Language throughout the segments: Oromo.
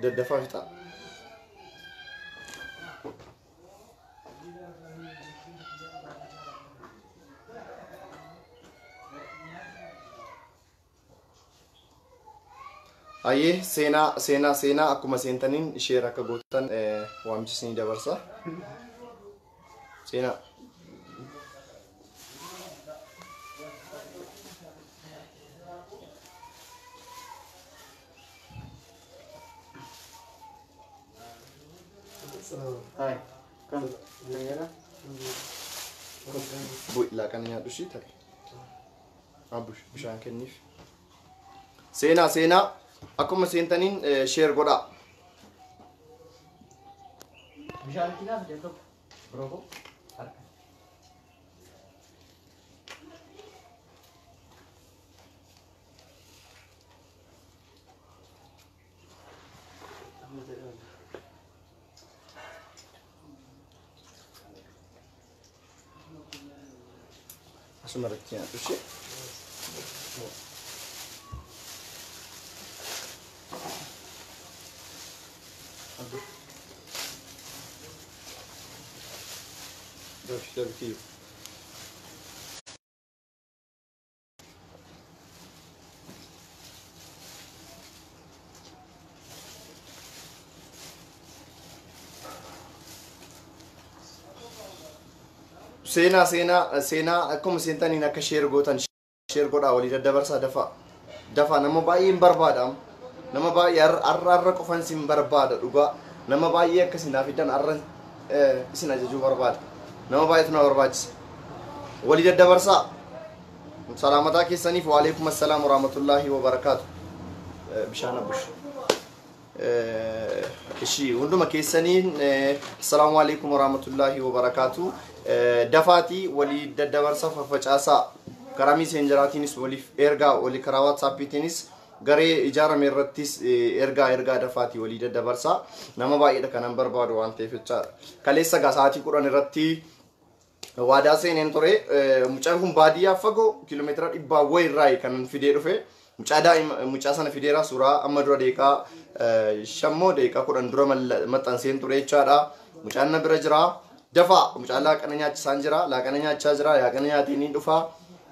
Daddafaa fixaa. Ayyee, seenaa, seenaa, seenaa. Akkuma seentaniin ishee akka gootan waamicha isinii dabarsa. Seenaa. Hai. Kan. Nagara. Bu'i, laaqana nyaadhu ishii ta'e. Abush, bishaan kenniif. Seenaa, seenaa, akkuma seentaniin share godhaa. Bishaan kinaaf jedhu tokko. Biroo koo. Harka. Asuma irratti nyaadhu ishee. Darbi, darbi kiyyuu. Seenaa, seenaa, seenaa, akkuma seentaniin akka share gootan share godhaa, walii daddabarsaa, dafaa. Dafaa, nama baay'een barbaada. Nama baay'ee har'a, har'a qofan isin barbaada dhugaa. Nama baay'ee akka isin naaf fiddan har'a isin ajajuu barbaada. Nama baay'eetu na barbaachisa. Walii daddabarsaa. Salaamataa keessaniif. Waalaikum assalaam warahmatullaahi wabarakaatu. Bishaan abush. Ishi, hunduma keessaniin assalaamu alaikum warahmatullaahi wabarakaatu. Dafaatii walii daddabarsa, faffacaasaa. Karaa Messengeraatiinis waliif ergaa, walii karaa WhatsAppiitiinis, garee ijaarame irrattis ergaa ergaa, dafaatii walii daddabarsaa. Nama baay'eedha kanan barbaadu waan ta'eef jechaadha. Kaleessa gaa sa'aatii 10 irratti waadaa seeneen ture. Mucaan kun baadiyyaa fagoo kiiloomeetira 100 wayi irraa kan fidee dhufe. Mucaa daa'ima, mucaa sana fideera. Suuraa amma dura daqiiqaa 5 moo daqiiqaa 10 dura maxxanseen ture jechaadha. Mucaan na bira jira. Dafaa, mucaan laaqana nyaachisaan jira. Laaqana nyaachaa jira. Laaqana nyaatee ni dhufa.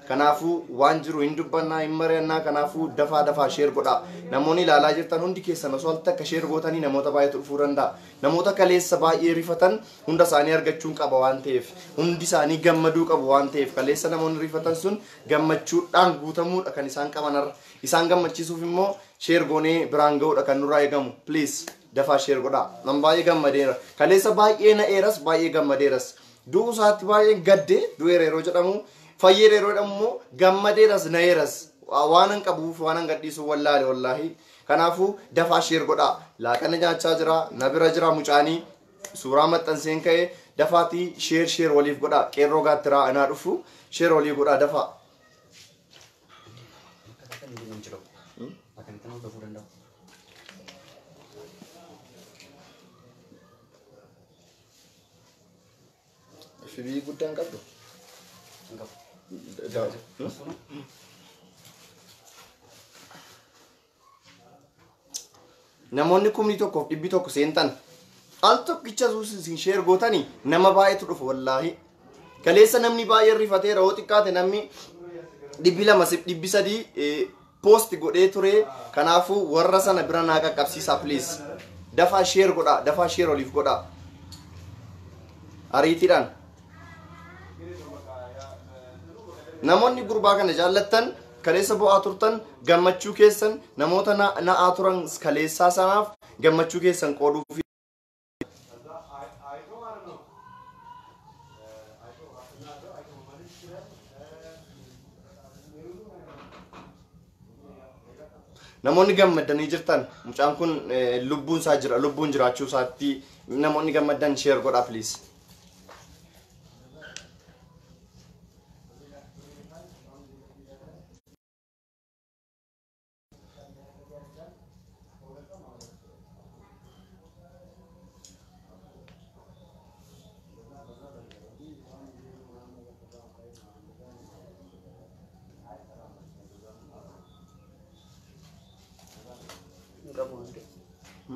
Kanaafuu waan jiru hin dubbannaa, hin mari'annaa. Kanaafuu dafaa, dafaa share godhaa. Namoonni ilaalaa jirtan hundi keessan osoo al takka share gootanii namoota baay'eetu dhufuu danda'a. Namoota kaleessa baay'ee rifatan hunda isaanii argachuun qaba waan ta'eef, hundi isaanii gammaduu qabu waan ta'eef, kaleessa namoonni rifatan sun gammachuudhaan guutamuudha kan isaan qaban har'a. Isaan gammachiisuuf immoo share goonee biraan ga'uudha kan nurraa eegamu. Please, dafaa share godhaa. Nan baay'ee gammadeera. Kaleessa baay'ee na'eeras, baay'ee gammadeeras. Du'uu isaatti baay'ee gaddee. Du'eera yeroo jedhamu, fayyeera yeroo jedhamu immoo gammadeeras, na'eeras. Waan hin qabuuf waan hin gadhiisu wallaale wallaahi. Kanaafuu dafaa share godhaa. Laaqana nyaachaa jira, na bira jira mucaanii. Suuraa maxxanseen ka'ee, dafaatii share, share waliif godhaa. Qeerroo gaattiraa anaa dhufu, share walii godhaa dafaa. Akka inni hin jiru. Akkamitti nama hordofuu danda'u? FB guddaan qabdu? Hin qabu. Da- Namoonni 1100 seentan al tokkicha isin share gootanii nama baay'eetu dhufa wallaahi. Kaleessa namni baay'een rifateera. Yoo xiqqaate namni 200, 300 post godhee ture. Kanaafuu warra sana bira naa qaqqabsiisaa, please. Dafaa share godhaa, dafaa share oliif godhaa. Ariitiidhaan. Namoonni gurbaa kana jaallattan, kaleessa bu'aa turtan, gammachuu keessan namoota na'aa turan kaleessaa sanaaf gammachuu keessan qooduuf. Namoonni gammadanii jirtan, mucaan kun lubbuun isaa jira, lubbuun jiraachuu isaatti namoonni gammaddan share godhaa, please. Hin qabu hundi.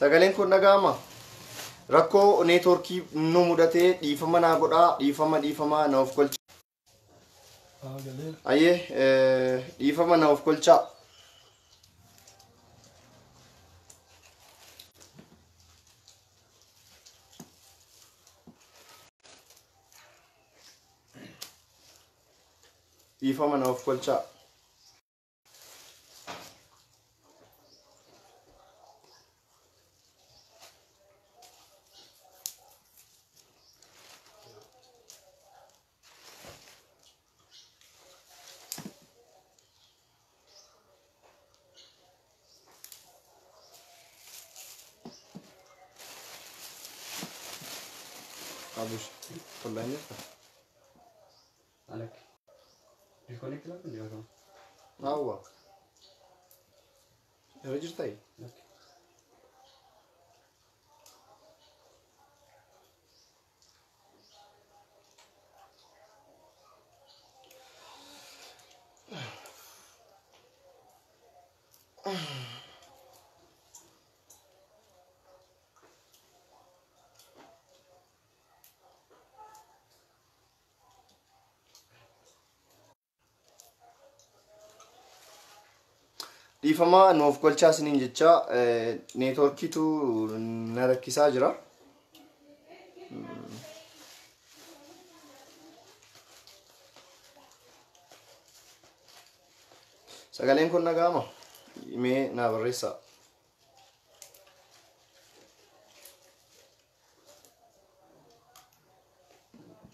Sagaleen kun dhaga'ama. Rakkoo neetworkii nu mudatee dhiifama naa godhaa, dhiifama na of kolcha. Ayyee dhiifama na of kolchaa. Dhiifama na of kolchaa. Abush, online jirta? Alek. Disconnect la kun jira. Awwa. Irra jirtai? Dhiifama nuuf golchaa isiniin jecha neetworkiitu na rakkisaa jira. Sagaleen kun dhaga'ama? Mee naa barreessaa.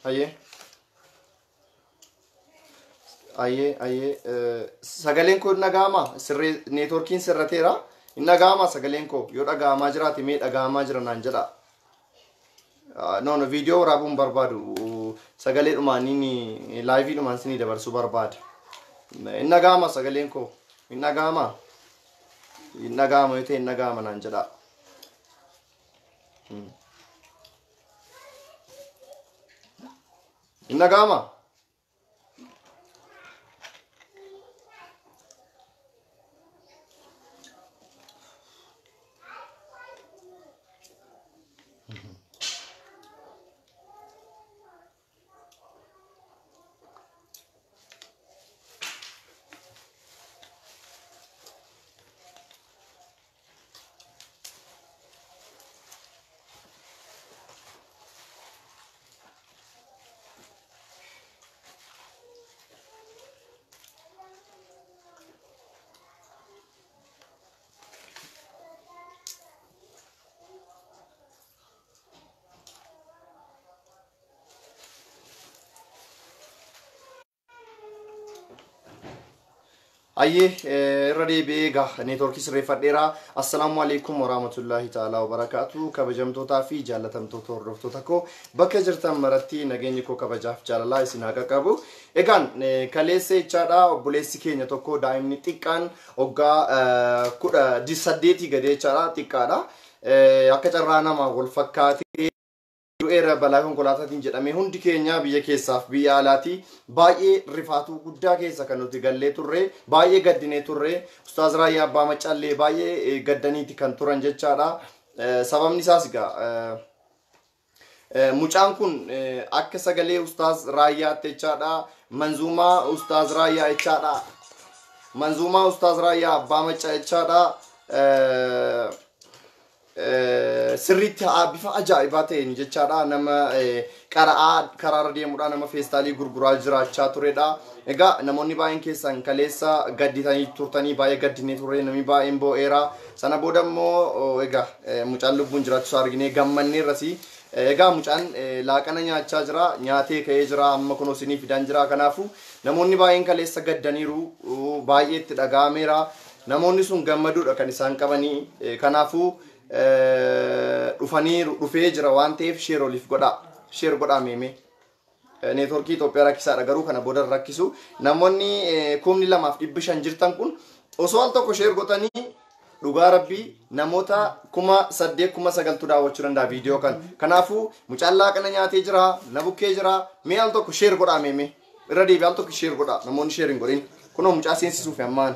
Ayyee. Ayyee sagaleen kun dhaga'ama? Sirrii neetworkiin sirrateera. Hin dhaga'ama sagaleen koo? Yoo dhaga'amaa jiraate mee dhaga'amaa jira naan jedha. No, viidiyoo waraabuun barbaadu. Sagalee dhumaaniin laayivii dhumaan sinii dabarsuu barbaada. Hin dhaga'ama sagaleen koo. Hin dhaga'ama. Hin dhaga'ama yoo ta'e hin dhaga'ama naan jedhaa. Hin dhaga'ama. Ayyee irra deebi'ee egaa neetwoorkii sirreeffadheera. Assalaamu alaikum warahmatullahi ta'ala wabarakaatu. Kabajamtootaa fi jaallatamtoota hordoftoota koo bakka jirtan maratti nageenyi koo kabajaaf jaalalaa isin haa qaqqabu. Egaan kaleessa jechaadha obboleessi keenya tokko daa'imni xiqqaan waggaa 18 gadi jechaadha xiqqaadha. Akka carraa nama wal fakkaatee du'eera balaa konkolaataatiin jedhamee hundi keenya biyya keessaaf biyya alaati baay'ee rifaatuu guddaa keessa kan nuti gallee turre baay'ee gaddinee turre Ustaaz Raayyaa Abbaa Maccaallee baay'ee gaddaniiti kan turan jechaadha. Sababni isaas egaa mucaan kun akka sagalee Ustaaz Raayyaatti jechaadha. Manzuumaa Ustaaz Raayyaa jechaadha. Manzuumaa Ustaaz Raayyaa Abbaa Maccaa jechaadha. Sirriitti bifa ajaa'ibaa ta'een jechaadha nama qara'aa karaarra deemuudha nama feestaalii gurguraa jiraachaa turedha. Egaa namoonni baay'een keessan kaleessa gadditanii turtanii baay'ee gaddinee turre namni baay'een boo'eera. Sana booda immoo egaa mucaan lubbuun jiraachuu arginee gammanneerrasi. Egaa mucaan laaqana nyaachaa jira nyaatee ka'ee jira amma kunoo isinii fidaan jira. Kanaafuu namoonni baay'een kaleessa gaddaniiru baay'ee itti dhaga'ameera. Namoonni sun gammaduudha kan isaan qabanii kanaafuu dhufanii dhufee jira waan ta'eef sheer oliif godhaa. Sheer godhaa meemee. Neetwoorkii Itoophiyaa rakkisaadha garuu kana booda rakkisu. Namoonni 2,500 jirtan kun osoo al tokko sheer godhanii dhugaa rabbii namoota 8,000 9,000 daawwachuu danda'a viidiyoo kana. Kanaafuu mucaan laaqana nyaatee jira, na bukkee jira. Mee al tokko sheer godhaa meemee. Irra deebi'ee al tokko sheer godhaa. Namoonni sheer hin godhin. Kunoo mucaa seensisuuf ammaan.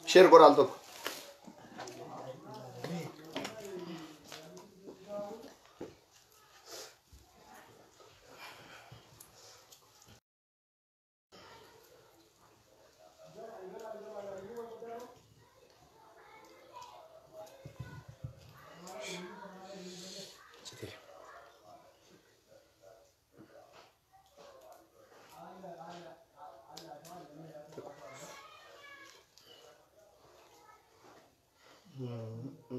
Sheer godhaa al tokko.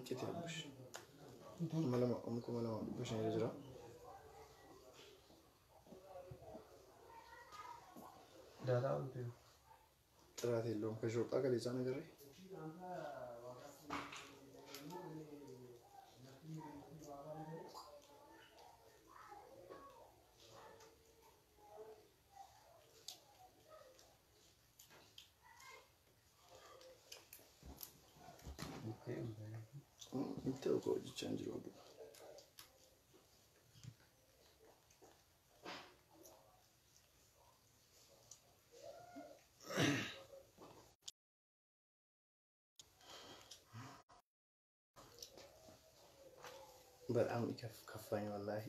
Cite bush. 2,500 jira. ጥራት የለውም። ከሾርጣ ከሌዛ ነገር በጣም ከፋኝ ወላሂ።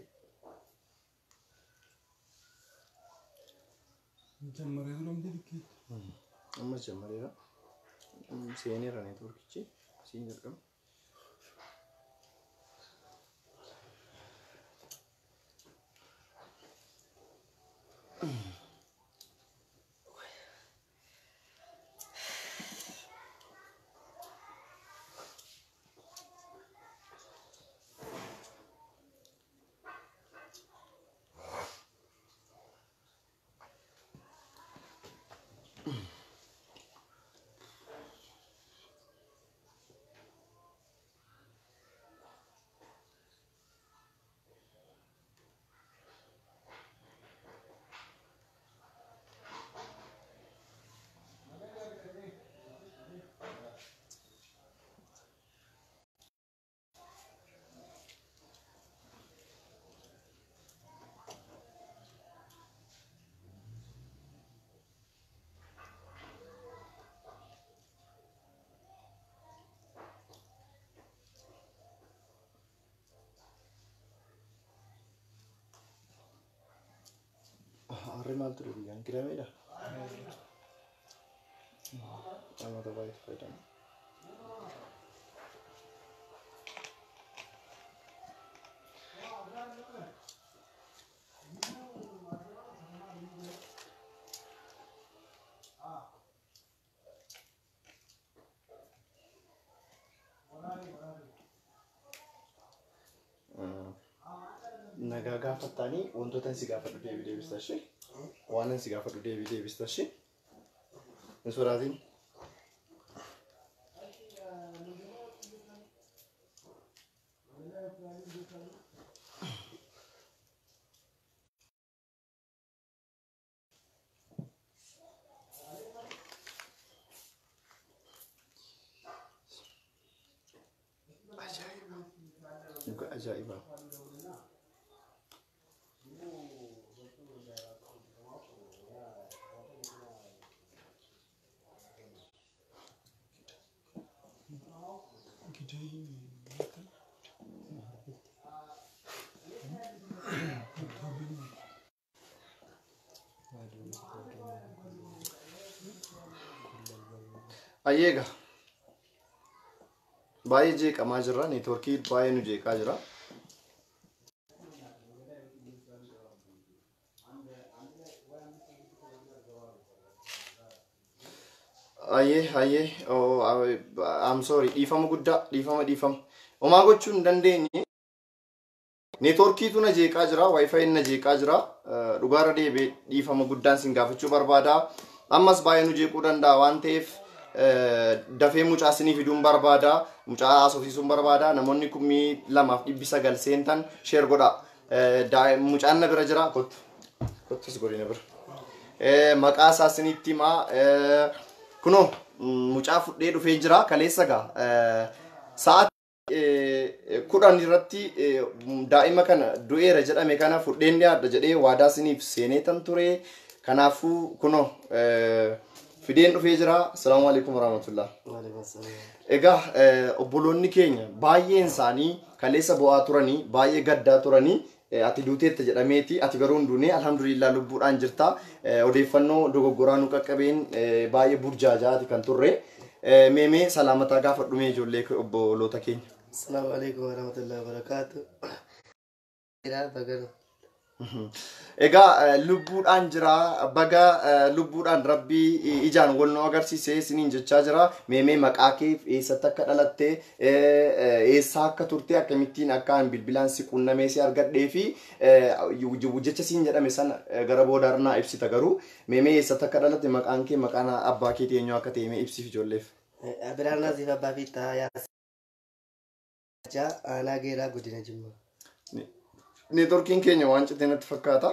መጀመሪያ seeneera neetwoorkichi siin jalqaba. Harri maal ture guyyaan qidameedha? Namoota baay'eetu fayyadamu. Nagaa gaafattanii wantoota si gaafadhu deebii deebista ishee. Waan si gaafadhu deebii deebista ishee. Hin sodaatin. Ajaa'iba! Dhuga ajaa'iba! Ayyeega. Baay'ee jeeqamaa jirra. Neetworkii baay'ee nu jeeqaa jira. Ayyee ayyee oh, I'm sorry, dhiifama guddaa, dhiifama dhiifama. Homaa gochuu hin dandeenye. Neetworkiitu na jeeqaa jira. Wifi na jeeqaa jira. Dhugaarra deebi'ee dhiifama guddaan sin gaafachuu barbaada. Ammas baay'ee nu jeequu danda'a waan ta'eef dafee mucaa isinii fiduun barbaada. Mucaa haasofsiisuun barbaada. Namoonni 2900 seentan share godhaa. Mucaan na bira jira. Kottu. Kottus godhi na bira. Maqaa isaa isinitti himaa. Kunoo mucaa fudhee dhufee jira. Kaleessa gaa sa'aatii 10 irratti daa'ima kana du'eera jedhame kana fudheen dhiyaadha jedhee waadaa isiniif seenee tan ture. Kanaafuu kunoo fideen dhufee jira. Asalaamu alaikum warahmatullah. Egaa obboloonni keenya baay'een isaanii kaleessa bo'aa turanii, baay'ee gaddaa turanii, ati duuteetta jedhameeti, ati garuu hin duune, alhamdulillah lubbuudhaan jirta. Odeeffannoo dogoggoraa nu qaqqabeen baay'ee burjaajaati kan turre. Meemee salaamataa gaafadhu mee ijoollee obboloota keenya. Assalamu alaikum warahmatullahi wabarakatuh. Bagana. Egaa lubbuudhaan jira, baga lubbuudhaan rabbii ijaan wal nu agarsiise isiniin jechaa jira. Meemee maqaa kee, eessatti akka dhalatte, eessaa akka turte, akkamittiin akka an bilbilaan si qunnamee si argadhee fi jecha siin jedhame sana gara boodaarnaa ibsita. Garuu meemee eessatti akka dhalatte, maqaan kee, maqaan abbaa keetii eenyu akka ta'e mee ibsiif ijoolleef. Abiraan Naziif Abbaa Fiixaa Yaa aanaa Geeraa godina Jimmaa. Neetworkiin keenya waan citee natti fakkaata.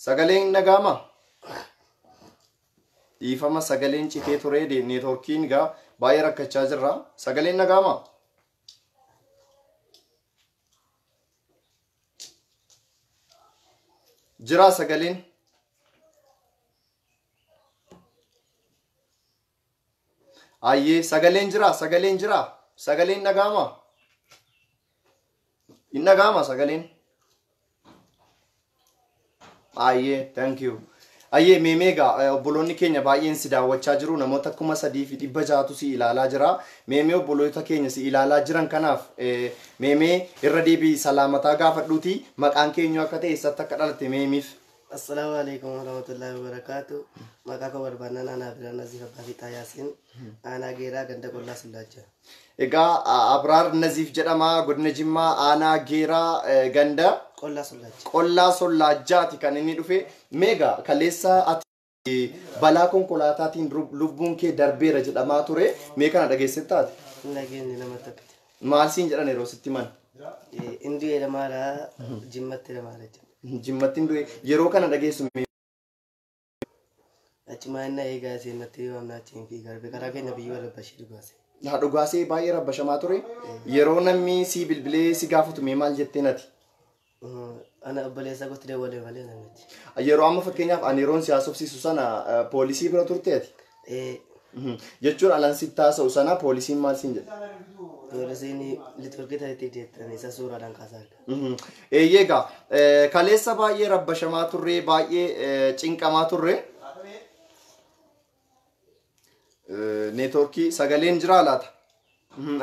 Sagaleen dhaga'ama? Dhiifama, sagaleen citee ture, neetworkiin gaa baay'ee rakkachaa jirra. Sagaleen dhaga'ama? Jira sagaleen? Ayyee, sagaleen jira, sagaleen jira, sagaleen dhaga'ama? Hin dhaga'ama sagaleen? Ayyee, thank you. Ayyee, meemee egaa obboloonni keenya baay'een si daawwachaa jiru. Namoota 3600tu si ilaalaa jira. Meemee obboloota keenya si ilaalaa jiran kanaaf meemee irra deebii salaamataa gaafadhuuti, maqaan keenya akka ta'e, eessatti akka dhalatte meemiif. Assalaamu alaikum warahmatullahi wabarakatuh. Maqaa koo barbaannaan aanaa Abiraan Naziif Abbaa Fiixaa Yaasiin, aanaa Geeraa, ganda Qollaa Sullaachaa. Egaa Abraar Naziif jedhama, godina Jimmaa, aanaa Geeraa, ganda Qollaa Sullaachaa. Qollaa Sollaajjaati kan inni dhufe. Meegaa kaleessa ati balaa konkolaataatiin lubbuun kee darbeera jedhamaa ture. Mee kana dhageessee taate? Hin dhageenye, nama tokko. Maal siin jedhan yeroo sitti himan? Inni du'e lamaadha, Jimmatti lamaadha jechuudha. Jimmatti hin du'e. Yeroo kana dhageessu mee Achumaa inni eegaa seenatti waamna, achiin fi garbe karaa keenya biyyoo rabbashee dhugaase. Haa, dhugaasee baay'ee rabbashamaa ture. Yeroo namni si bilbilee si gaafatu mee maal jetteen ati? Ana obboleessa kootti dawwalee malee namichi. Yeroo amma fakkeenyaaf ani yeroon si haasofsiisu sana poolisii bira turte ati? Jechuun alan sitti haasa'u sana poolisiin maal siin jedhe? Poolisiin litorkii ta'etti deettanii isa suuraadhaan kaasaa jira. Eeyyee egaa kaleessa baay'ee rabbashamaa turre, baay'ee cinqamaa turre. Neetworkii sagaleen jiraa laata?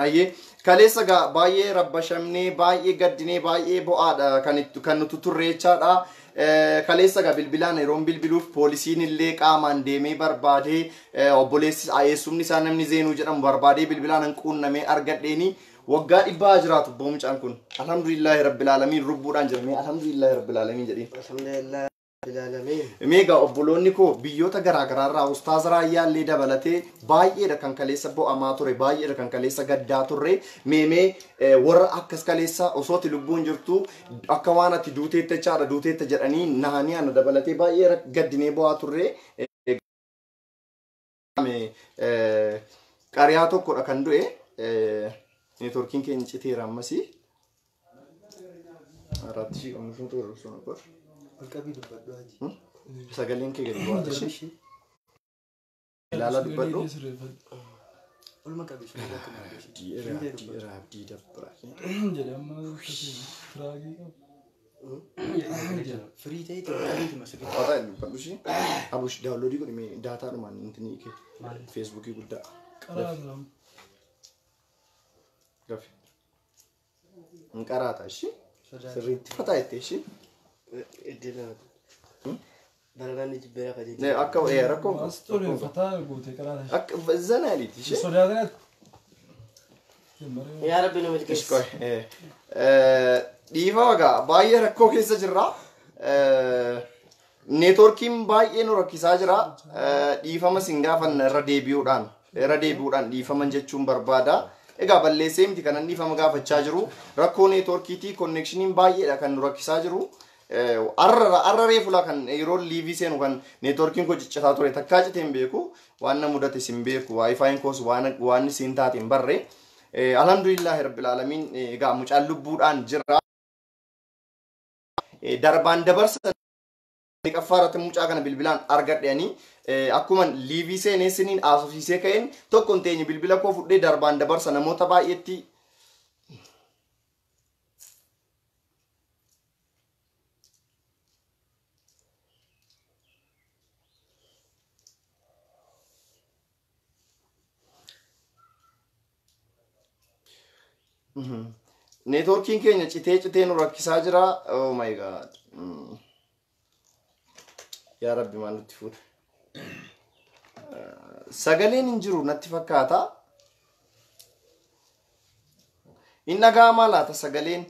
Ayyee kaleessa egaa baay'ee rabbashamnee, baay'ee gaddinee, baay'ee bo'aadha kan nuti turre jechaadha. Kaleessa egaa bilbilaan yeroon bilbiluuf poolisiin illee qaamaan deemee barbaadee, obboleessi eessumni isaa namni Zeenuu jedhamu barbaadee bilbilaan hin quunnamee argadheeni. Waggaa 100 jiraatu obbo mucaan kun. Alhamdulillahi rabbil aalamiin lubbuudhaan jira. Mee alhamdulillahi rabbil aalamiin jedhiin. Alhamdulillahi rabbil aalamiin. Mee egaa obboloonni koo biyyoota garaa garaarraa Ustaaz Raayyaa illee dabalatee baay'eedha kan kaleessa bo'amaa ture, baay'eedha kan kaleessa gaddaa turre. Mee warra akkas kaleessa osoo ati lubbuun jirtu akka waan ati duuteetta jechaadha duuteetta jedhanii nahanii ana dabalatee baay'ee gaddinee bo'aa turre. Qariyaa tokkodha kan du'e. Neetworkiin keenya citeera ammasii. Aratti shii qabnu sun ture sun abbaa. Qalbii dubbadhu haji. Sagaleen kee gadi bu'aa ishee. Ilaala dubbadhu. Olma qabi sun akka malee. Abdii abdii dabbara. Jedhe amma tiraagii qabu. Firii ta'e ta'e masirrii. Qotaa dubbadhu ishee. Abush daawunloodii godhi mee daataadhumaan intinii kee. Feesbuukii guddaa. Qaraa lama. Gafi. Hin qaraata ishee. Sirriitti fataa jettee ishee. Iddoo lamatti. Bara namni jibbeera ka jechuudha. Akka rakkoon As tole fataa gootee qaraa. Akka zanaaliiti ishee. Sodaatin ati. Yaa Rabbi nu milkeessi. Dhiifama egaa baay'ee rakkoo keessa jirra. Neetworkiin baay'ee nu rakkisaa jira. Dhiifama sin gaafanna irra deebi'uudhaan dhiifaman jechuun barbaada. Egaa balleessee miti kanan dhiifama gaafachaa jiru. Rakkoo neetworkiitii konneekshiniin baay'eedha kan nu rakkisaa jiru. Arra reefulaa kan yeroo liivii seenu kan neetworkiin koo ciccitaa ture takkaa citee hin beeku. Waan na mudate sin beeku. Waayifaayin koos waan siin taate hin barre. Alhamdulillahi rabbil aalamiin egaa mucaan lubbuudhaan jira. Darbaan dabarsa qaffaarratti mucaa kana bilbilaan argadheanii akkuma liivii seenee siniin haasofsiisee ka'een tokko hin teenye bilbila koo fudhee darbaan dabarsa namoota baay'eetti. Neetworkiin keenya citee citee nu rakkisaa jira. Oh my god. Yaa Rabbi maal nutti fuute. Sagaleen hin jiru natti fakkaata. Hin dhaga'amaa laata sagaleen?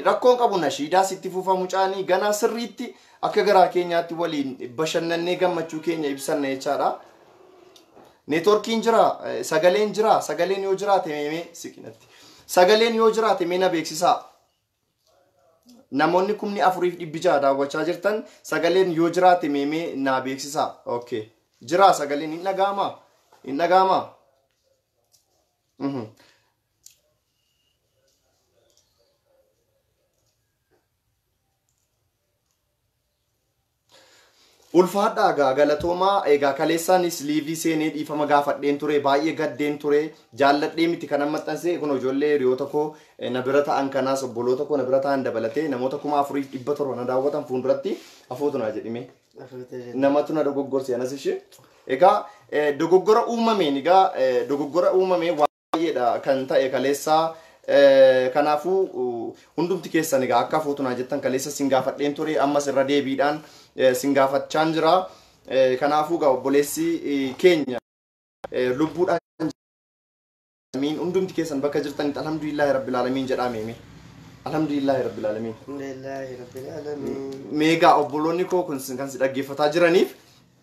Rakkoon qabu nashiidaa sitti fufa mucaanii ganaa sirriitti akka garaa keenyaatti waliin bashannannee gammachuu keenya ibsanna jechaadha. Neetworkiin jira, sagaleen jira, sagaleen yoo jiraate meemee siqinatti. Sagaleen yoo jiraate mee na beeksisaa. Namoonni 4600 daawwachaa jirtan sagaleen yoo jiraate meemee na beeksisaa. Okay. Jira sagaleen hin dhaga'amaa? Hin dhaga'amaa? Ulfaadhaa egaa galatoomaa egaa kaleessaanis liivii seenee dhiifama gaafadheen ture, baay'ee gaddeen ture, jaalladhee miti kanan maxxanse kun ijoollee hiriyoota koo na bira ta'an kanaas obboloota koo na bira ta'an dabalatee namoota 4700 na daawwatan fuulduratti afootu naa jedhime. Namatu na dogoggorse anas ishee. Egaa dogoggora uumameen egaa dogoggora uumamee baay'eedha kan ta'e kaleessaa. Kanaafuu hundumti keessan egaa akka afootu naa jettan kaleessa sin gaafadheen ture, ammas irra deebiidhaan sin gaafachaan jira. Kanaafuu egaa obboleessi keenya lubbuudhaan hundumti keessan bakka jirtanitti alhamdulillahi rabbil aalamiin jedhaa meeme. Alhamdulillahi rabbil aalamiin. Alhamdulillahi rabbil aalamiin. Meegaa obboloonni koo kun kan si dhaggeeffataa jiraniif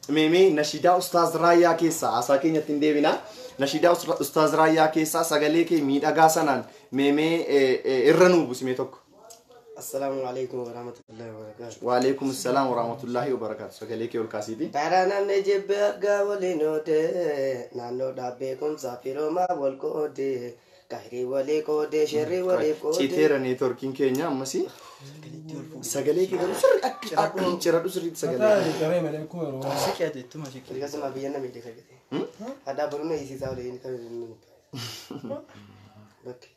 meemee nashiidaa Ustaaz Raayyaa keessaa haasaa keenyatti hin deebinaa. Nashiidaa Ustaaz Raayyaa keessaa sagalee kee miidhagaa sanaan meemee irra nuu buusi mee tokko. Assalaamu alaikum warahmatullahi wabarakatuh. Wa alaikum assalam warahmatullahi wabarakatuh. Sagalee kee ol kaasiiti. Bara namni jibbe argaa waliin oode, naannoo dhaabbee kumsaa firoomaa wal qoode. Kayrii walii qoodee sherrii walii qoodee. Citeera neetworkiin keenya ammasii. Sagalee kee garuu sirri akka ciradhu sirriitti sagalee. Fataa qaree malee akkuma yeroo. Siqee ati ittuma siqee. Akkasuma biyya namni sagalee. Hadhaa boruu na hiisisaa waliin kan inni. Bakki.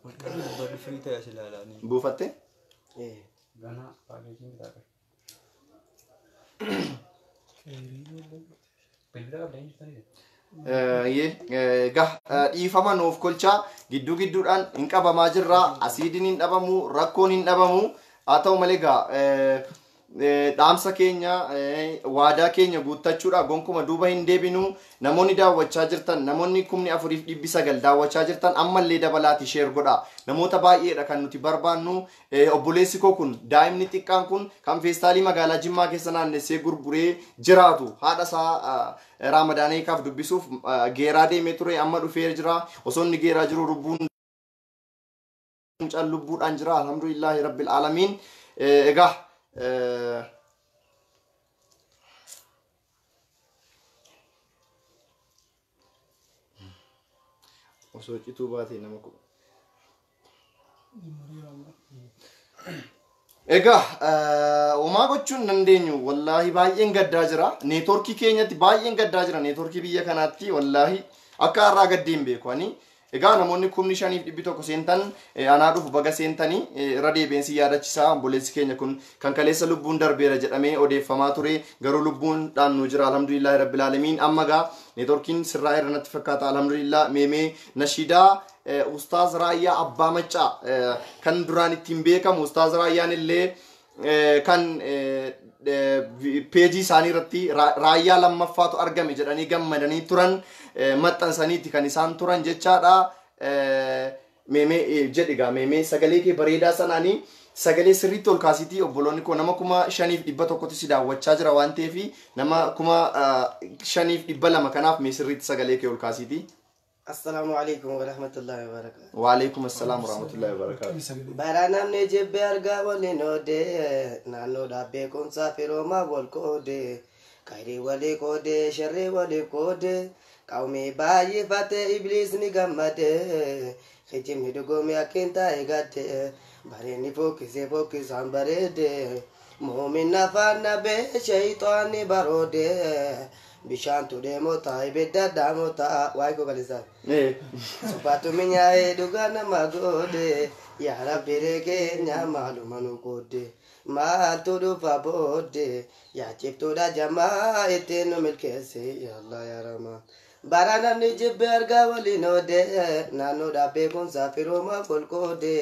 Ol qabii dubbadhu firii ta'e as ilaalaa. Buufattee? Ganaa paakeejiin bitaa qabe. Bilbila qabda hin jirtanii? Egaa dhiifama nuuf kolchaa gidduu gidduudhaan hin qabamaa jirra. Asiidiin hin dhabamu, rakkoon hin dhabamu. Haa ta'u malee egaa dhaamsa keenya waadaa keenya guuttachuudha gonkuma duuba hin deebinu. Namoonni daawwachaa jirtan, namoonni 4,900 daawwachaa jirtan ammallee dabalaati share godha. Namoota baay'eedha kan nuti barbaannu. Obboleessi koo kun daa'imni xiqqaan kun kan feestaalii magaalaa Jimmaa keessa naannessee gurguree jiraatu haadha isaa Raamadaanii kaaf dubbisuuf geeraa deemee ture amma dhufee jira. Osoo inni geeraa jiru lubbuun mucaan lubbuudhaan jira. Alhamdulillahi rabbil aalamiin. Egaa osoo cituu baatee nama kuma. Egaa homaa gochuun dandeenyu wallaahi baay'een gaddaa jira. Neetworkii keenyatti baay'een gaddaa jira. Neetworkii biyya kanaatti wallaahi akka har'aa gaddee hin beeku ani. Egaa namoonni 5,100 seentan anaa dhufu baga seentanii irra deebiin si yaadachisaa. Obboleessi keenya kun kan kaleessa lubbuun darbeera jedhamee odeeffamaa ture garuu lubbuun dhaannu jira alhamdulillahi rabbil aalamiin. Amma gaa neetworkiin sirraa irra natti fakkaata alhamdulillah. Meemee nashiidaa Ustaaz Raayyaa Abbaa Maccaa kan duraan ittiin beekamu Ustaaz Raayyaan illee kan peejii isaanii irratti raayyaa lammaffaatu argame jedhanii gammadanii turan maxxansaniiti kan isaan turan jechaadha. Meemee jedhi gaa meemee sagalee kee bareedaa sanaanii sagalee sirriitti ol kaasitii obboloonni koo nama 5,100 si daawwachaa jira waan ta'eef nama 5,200 kanaaf mee sirriitti sagalee kee ol kaasitii. Assalaamu alaikum warahmatullahi wabarakatuh. Waalaikum assalaam warahmatullahi wabarakatuh. Bara namni jibbe argaa waliin oodee naannoodhaa beekumsaa firoomaa wal qoodee kayrii walii qoodee sharrii walii qoodee qawmii baay'ifatee ibliisni gammadee kijibni dhugoomee akkiin taa'e gaddee bareenni fokkisee fokkisaan bareedee muumin afaan nabee shayxaanni baroodee bishaantu deemotaa ibidda dhaamotaa waa'ee koo galisaa. Suphaatu minyaa'ee dhugaa nama goode yaa rabbi keenya maaluma nu qoodde maaltu dhufa boodde yaa cibtuudha jamaa ittiin nu milkeesse yaa Allah yaa Rahmaan. Bara namni jibbe argaa waliin oode naannoodhaa beekumsaa firoomaa wal qoode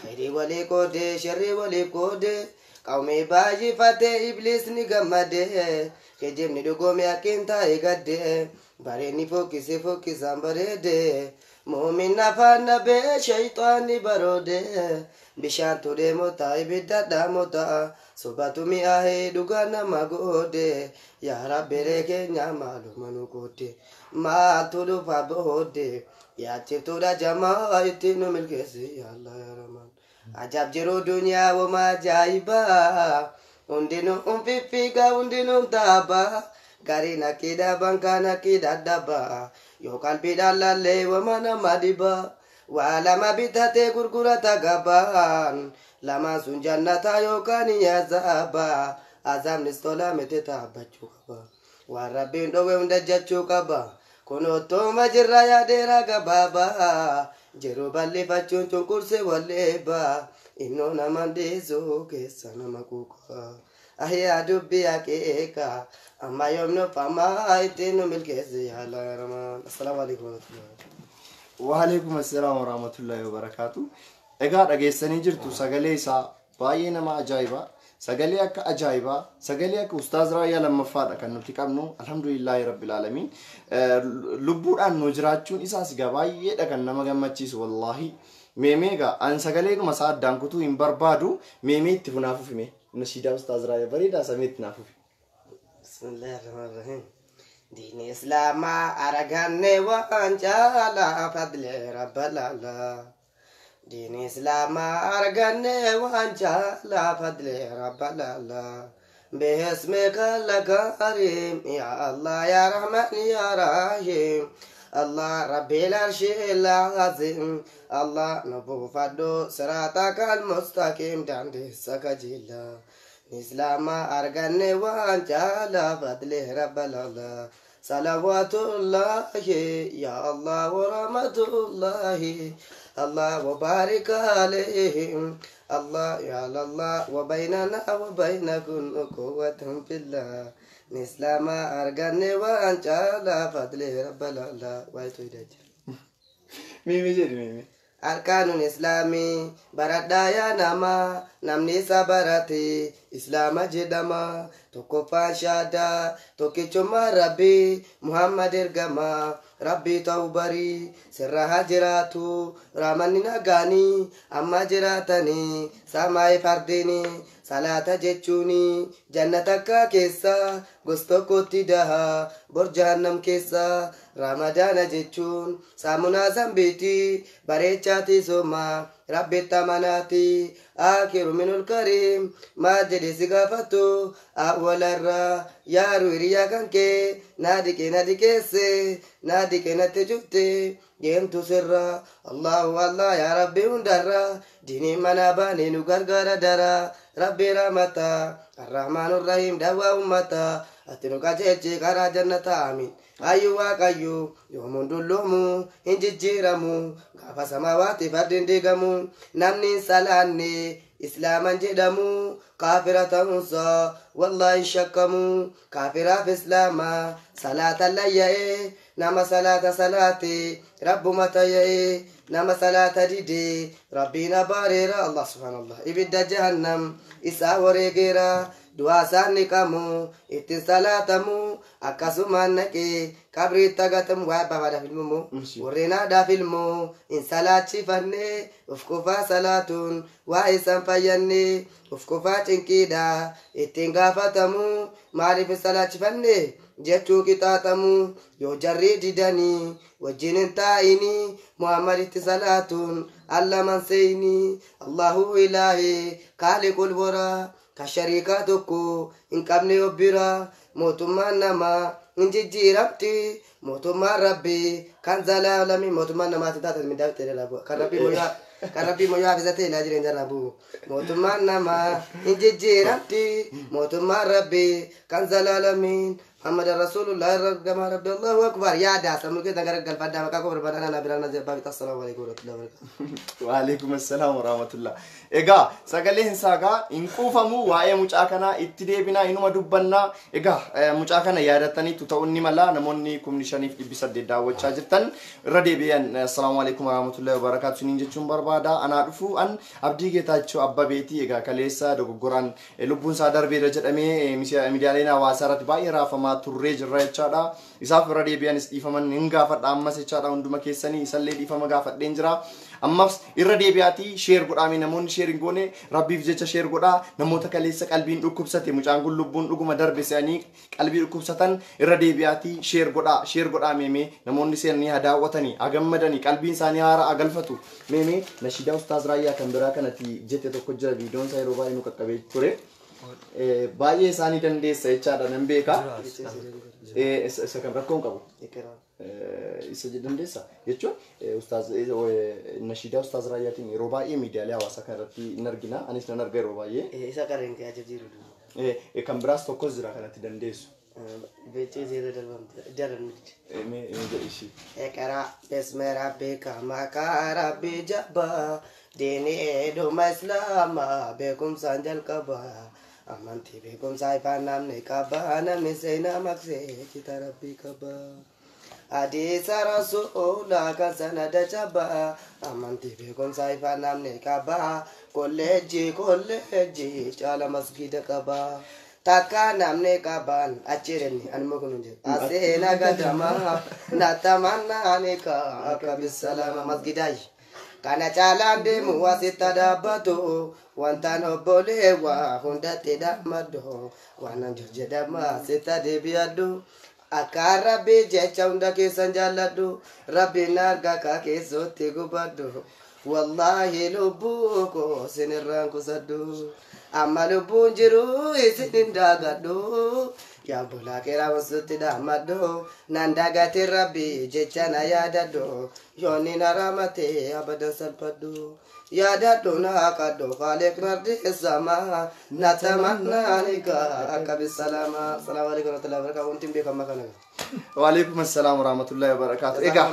khayrii walii qoode sharrii walii qoode qawmii baay'ifatee ibliisni gammadee kijibni dhugoomee akkiin taa'e gaddee bareenni fokkisee fokkisaan bareedee muumin afaan nabee shayxaanni baroodee bishaantu deemotaa ibidda dhaamotaa sobatu mi'aahee dhugaa nama goodee yaa rabbi keenya maaluma nu qoodde maaltu dhufa boodde yaa cibtuudha jamaa ittiin nu milkeesse yaa Allah yaa Rahmaan. Ajaab jiruu duniyaa wama ajaa'ibaa hundinuu fiffiigaa hundinuu taabaa gariin akkiidha bankaan akkiidha dhabbaa yoo qalbiidhaan laallee wama nama dhibaa waa lama bitatee gurgurata gabaan lamaan sun jannataa yookaan azaabaa azaabnis tola miti taabbachuu qaba waan rabbiin dhowe hunda jechuu qaba kun ottooma jirra yaadeera gabaabaa jiruu bal'ifachuun cunqursee walleebaa innoo nama dhiisuu keessa nama kuukaa ahyaa dubbii akeeka amma yoomnu famaa ittiin nu milkeesse yaa Allah yaa Rahmaan. Assalaamu alaikum warahmatullahi. Waalaikum assalaam warahmatullahi wabarakatuh. Egaa dhageessanii jirtu sagalee isaa baay'ee nama ajaa'ibaa. Sagalee akka ajaa'ibaa, sagalee akka Ustaaz Raayyaa lammaffaadha kan nuti qabnu. Alhamdulillahi rabbil aalamiin. Lubbuudhaan nu jiraachuun isaas egaa baay'eedha kan nama gammachiisu wallaahi. Meemee egaa an sagaleedhuma isaa addaan kutuu hin barbaadu. Meemee itti funaafuuf hime. Nashiidaa Ustaaz Raayyaa bareedaa samee itti naafuuf. Bismillahirrahmanirrahiim. Diin Islaamaa arganne waan caalaa fadle rabbalaalaa. Diin Islaamaa arganne waan caalaa fadle rabbalaalaa. باسمك الكريم يا الله يا رحمن يا رحيم. الله ربي العرش العظيم الله نبو فدو صراطك المستقيم داندي سكجيلا إسلام أرغني وانجالا فضله رب الله صلوات الله يا الله ورحمة الله الله وبارك عليهم الله يا الله وبيننا وبينكم قوة في الله إسلام أرغني وانجالا فضله رب الله ويتويدج Mimi jedhi mimi. Arkaanun Islaamii baradhaa yaa namaa namni isa barate Islaama jedhama tokkoffaan shaadaa tokkichummaa Rabbii Muhammad ergamaa Rabbii ta'uu barii sirra haa jiraatu raamanni nagaanii amma jiraatanii samaa'ee fardiinii salaata jechuuni jannata akka keessa gos tokkotti daha bor jahannam keessa ramadaana jechuun saamunaa zambiiti bareechaati sooma rabbitti amanaati akiru minul kariim maal jedhe si gaafatu awwalarraa yaaru hiriyaa kan kee naa dhiqee na dhiqeesse naa dhiqee natti cufte deemtu sirra allahu allah yaa rabbi hundarra diinii mana baanee nu gargaara dara rabbi rahmata arrahmaanu rahiim dawaa ummata ati nu qajeelche karaa jannata amiin ayyu waaqayyo yoomuun dulloomu hin jijjiiramu gaafa samaawaati fardiin diigamu namni hin salaanne islaaman jedhamu kaafira ta'uunsaa wallaahi shakkamu kaafiraaf islaama salaata layya'ee nama salaata salaate rabbuma tayya'ee nama salaata didee rabbiin abaareera allah subhaanallah ibidda jahannam isaa wareegeera du'aa isaan niqamu ittiin salaatamu akkasumaan naqee qabriitti agatamu waa abbaa ilmoo warreen haadhaaf ilmoo hin salaachifanne of qofaa salaatuun waa isaan fayyanne of qofaa cinqiidha ittiin gaafatamu maaliif hin salaachifanne jechuu qixaaxamu yoo jarri didanii wajjin hin taa'inii muhammaditti salaatuun allaman seeyinii allahu ilaahi kaaliqul boraa ka shariikaa tokko hin qabne obbira mootummaan namaa hin jijjiiramti mootummaan rabbii kan zalaalami mootummaan namaatti taatan miidhaa ta'e kan rabbii moyaa kan rabbii moyaa hafizatee ilaa jireenya irraa bu'u mootummaan namaa hin jijjiiramti mootummaan rabbii kan zalaalamiin محمد رسول الله رقم ربي الله اكبر يا داس ممكن تغرق الفدا مكاكو بربنا انا برنا جبابي السلام عليكم ورحمه الله وبركاته وعليكم السلام ورحمه الله egaa sagaleen saagaa hin quufamu waa'ee mucaa kanaa itti deebinaa inuma dubbannaa egaa mucaa kana yaadattaniitu ta'uu ni mala namoonni 5800 daawwachaa jirtan irra deebi'an assalaamu alaikum warahmatullahi wabarakaatu siniin jechuun barbaada anaa dhufu an Abdii Geetaachoo Abbabeetii egaa kaleessa dogoggoraan lubbuun isaa darbeera jedhamee miidiyaaleen hawaasaa irratti baay'ee raafamaa turree jirra jechaadha isaaf irra deebi'anis dhiifaman hin gaafadha ammas jechaadha hunduma keessanii isallee dhiifama gaafadheen jira ammas irra deebi'aatii sheer godhaame namoonni sheer hin goone rabbiif jecha sheer godhaa namoota kaleessa qalbiin dhukkubsate mucaan kun lubbuun dhuguma darbe se'anii qalbii dhukkubsatan irra deebi'aatii sheer godhaa sheer godhaa meemee namoonni seenanii haa daawwatanii haa gammadanii qalbiin isaanii haara haa galfatu meemee nashiidaa ustaaz Raayyaa kan biraa kanatti jette tokko jira viidiyoon isaa yeroo baay'ee nu qaqqabee ture baay'ee isaanii dandeessa jechaadha nan beeka isa kan rakkoon qabu isa dandeessa jechuun ustaaz nashiidaa ustaaz Raayyaatiin yeroo baay'ee miidiyaalee hawaasaa kan irratti hin argina anis nan arga yeroo baay'ee isa qareen kee ajab jiru kan biraas tokkos jira kanatti dandeessu beechee zeera darbamte jaran mee jedhi ishii اقرأ باسم ربك مكا ربي جبا ديني دوما إسلاما بكم سانجل كبا أمانتي بكم سايفا نامني كبا نامني سينا مكسي كتا ربي كبا حديث رسولا كسند جبا أمانتي بكم سايفا نامني كبا كوليجي كوليجي چالا مسجد كبا takka namni qaban achireni anuma kun jedhu aseena gadama natamannaani ka akka bisalama masgidaay kana caalaan deemu asitti dhaabbatu wantaan obboleewwa hundatti dhaammadhu waanan jedhama asitti deebi'adhu akka rabbi jecha hunda keessan jaalladhu rabbiin arga ka keessootti gubadhu wallaahi lubbuu koo sinirraan kusadhu amma lubbuun jiru isin hin daagadhu Yaa bulaa keeraa wasutti dhaamadhu naan daagatee rabbi jecha na yaadadhu yoonni na raamate abadan salphadhu yaadadhu na haqadhu kaaleq nardi sama na tamannaanika akka bisalaama. Salaamu alaikum warahmatullahi wabarakatuh. Wanti hin beekamu kana. Waalaikum assalaam warahmatullahi wabarakatuh. Egaa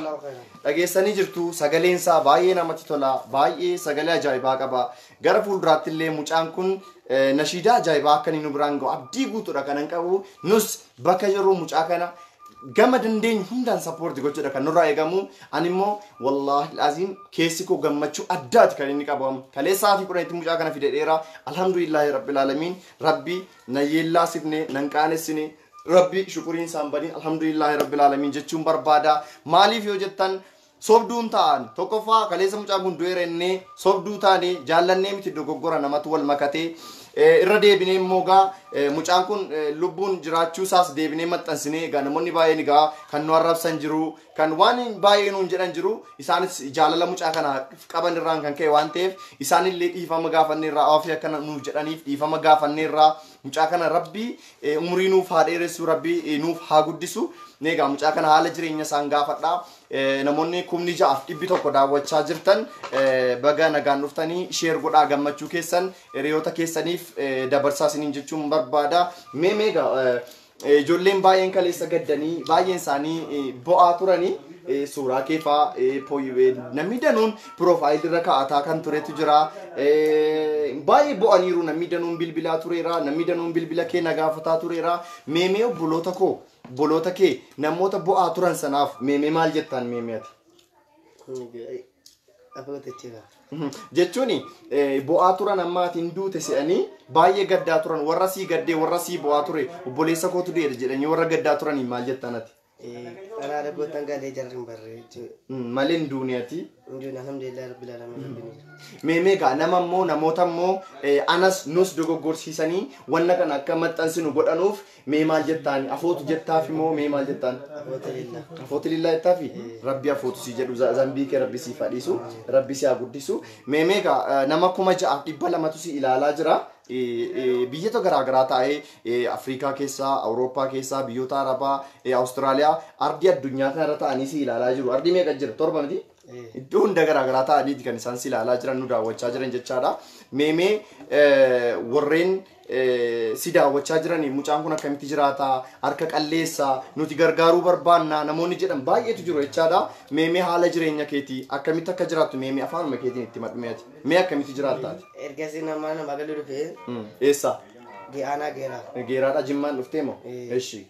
dhageessanii jirtu, sagaleen isaa baay'ee namatti tola, baay'ee sagalee ajaa'ibaa qaba. Gara fuulduraatti illee mucaan kun nashiidaa ajaa'ibaa akka inni nu biraan ga'u abdii guutuudha kanan qabu. Nus bakka jirru mucaa kana gama dandeenyu hundaan support gochuudha kan nurraa eegamu. Ani immoo wallaahi aziim keessi koo gammachuu addaati kan inni qabu. Kaleessa sa'aatii 10tti mucaa kana fide dheeraa. Alhamdulillahi rabbil aalamiin. Rabbi na yeellaasifne nan qaanessine. Rabbi shukuriin isaan badiin alhamdulillahi rabbil aalamiin jechuun barbaada. Maaliif yoo jettan sobduun ta'an tokkoffaa kaleessa mucaan kun du'eera innee sobduu taane jaallannee miti, dogoggora namatu wal makatee irra deebinee immoo gaa mucaan kun lubbuun jiraachuu isaas deebinee maxxansinee. Egaa namoonni baay'een egaa kan nu arrabsan jiru, kan waan baay'ee nuun jedhan jiru. Isaanis jaalala mucaa kana qaban irraan kan ka'e waan ta'eef isaanillee dhiifama gaafanneerraa, ofii akkana nuuf jedhaniif dhiifama gaafanneerraa. Mucaa kana rabbi umurii nuuf haa dheeressu, rabbi nuuf haa guddisu. Egaa mucaa kana haala jireenya isaan gaafadha. Namoonni 6,100 daawwachaa jirtan baga nagaan dhuftanii. Share godhaa, gammachuu keessan hiriyoota keessaniif dabarsaa isiniin jechuun barbaada. Mee meegaa ijoolleen baay'een kaleessa gaddanii baay'een isaanii bo'aa turanii, suuraa keefaa namni danuun profile irra kaa'ataa kan turetu jira. Baay'ee bo'aniiru, namni danuun bilbilaa tureera, namni danuun bilbila kee na gaafataa tureera. Meemee obboloota koo, obboloota kee namoota bo'aa turan sanaaf meemee maal jettaan meemee ati? Jechuun bo'aa turan, ammaatiin duute se'anii baay'ee gaddaa turan, warra sii gaddee warra sii bo'aa ture, obboleessa kootu du'eera jedhanii warra gaddaa turanii maal jettaan ati? Karaa rabbootaan galee jarri hin barree jechuudha. Malee hin duune ati. Hin alhamdulillah rabbil alamin rabbiin jira. Meemee gaa nama immoo namoota immoo anas nus dogoggorsiisanii wanna kana akka maxxansinu godhanuuf mee maal jettaan? Afootu jettaaf immoo mee maal jettaan? Afoota lillaa. Afootu lillaa jettaafi rabbi afootu si jedhu, zambii kee rabbi siif hadhiisu, rabbi si haa guddisu. Meemee gaa nama 6,200tu si ilaalaa jira. Biyyoota garaagaraa taa'ee Afrikaa keessaa, Awurooppaa keessaa, biyyoota Arabaa, Awustiraaliyaa, ardii addunyaa kanarra ta'anii si ilaalaa jiru. Ardii meeqa jira? 7 miti? Iddoo hunda garaagaraa ta'aniiti kan isaan si ilaalaa jiran, nu daawwachaa jiran jechaadha. Meemee warreen si daawwachaa jiran mucaan kun akkamitti jiraata, harka qalleessa, nuti gargaaruu barbaanna namoonni jedhan baay'eetu jiru jechaadha. Meemee haala jireenya keetii akkamitti akka jiraattu meemee afaanuma keetiin itti madhumeeti. Mee akkamitti jiraattaati? Ergasii nama nama galuu dhufee. Eessa? Aanaa Geeraa. Geeraadha Jimmaan dhuftee moo? Eshi.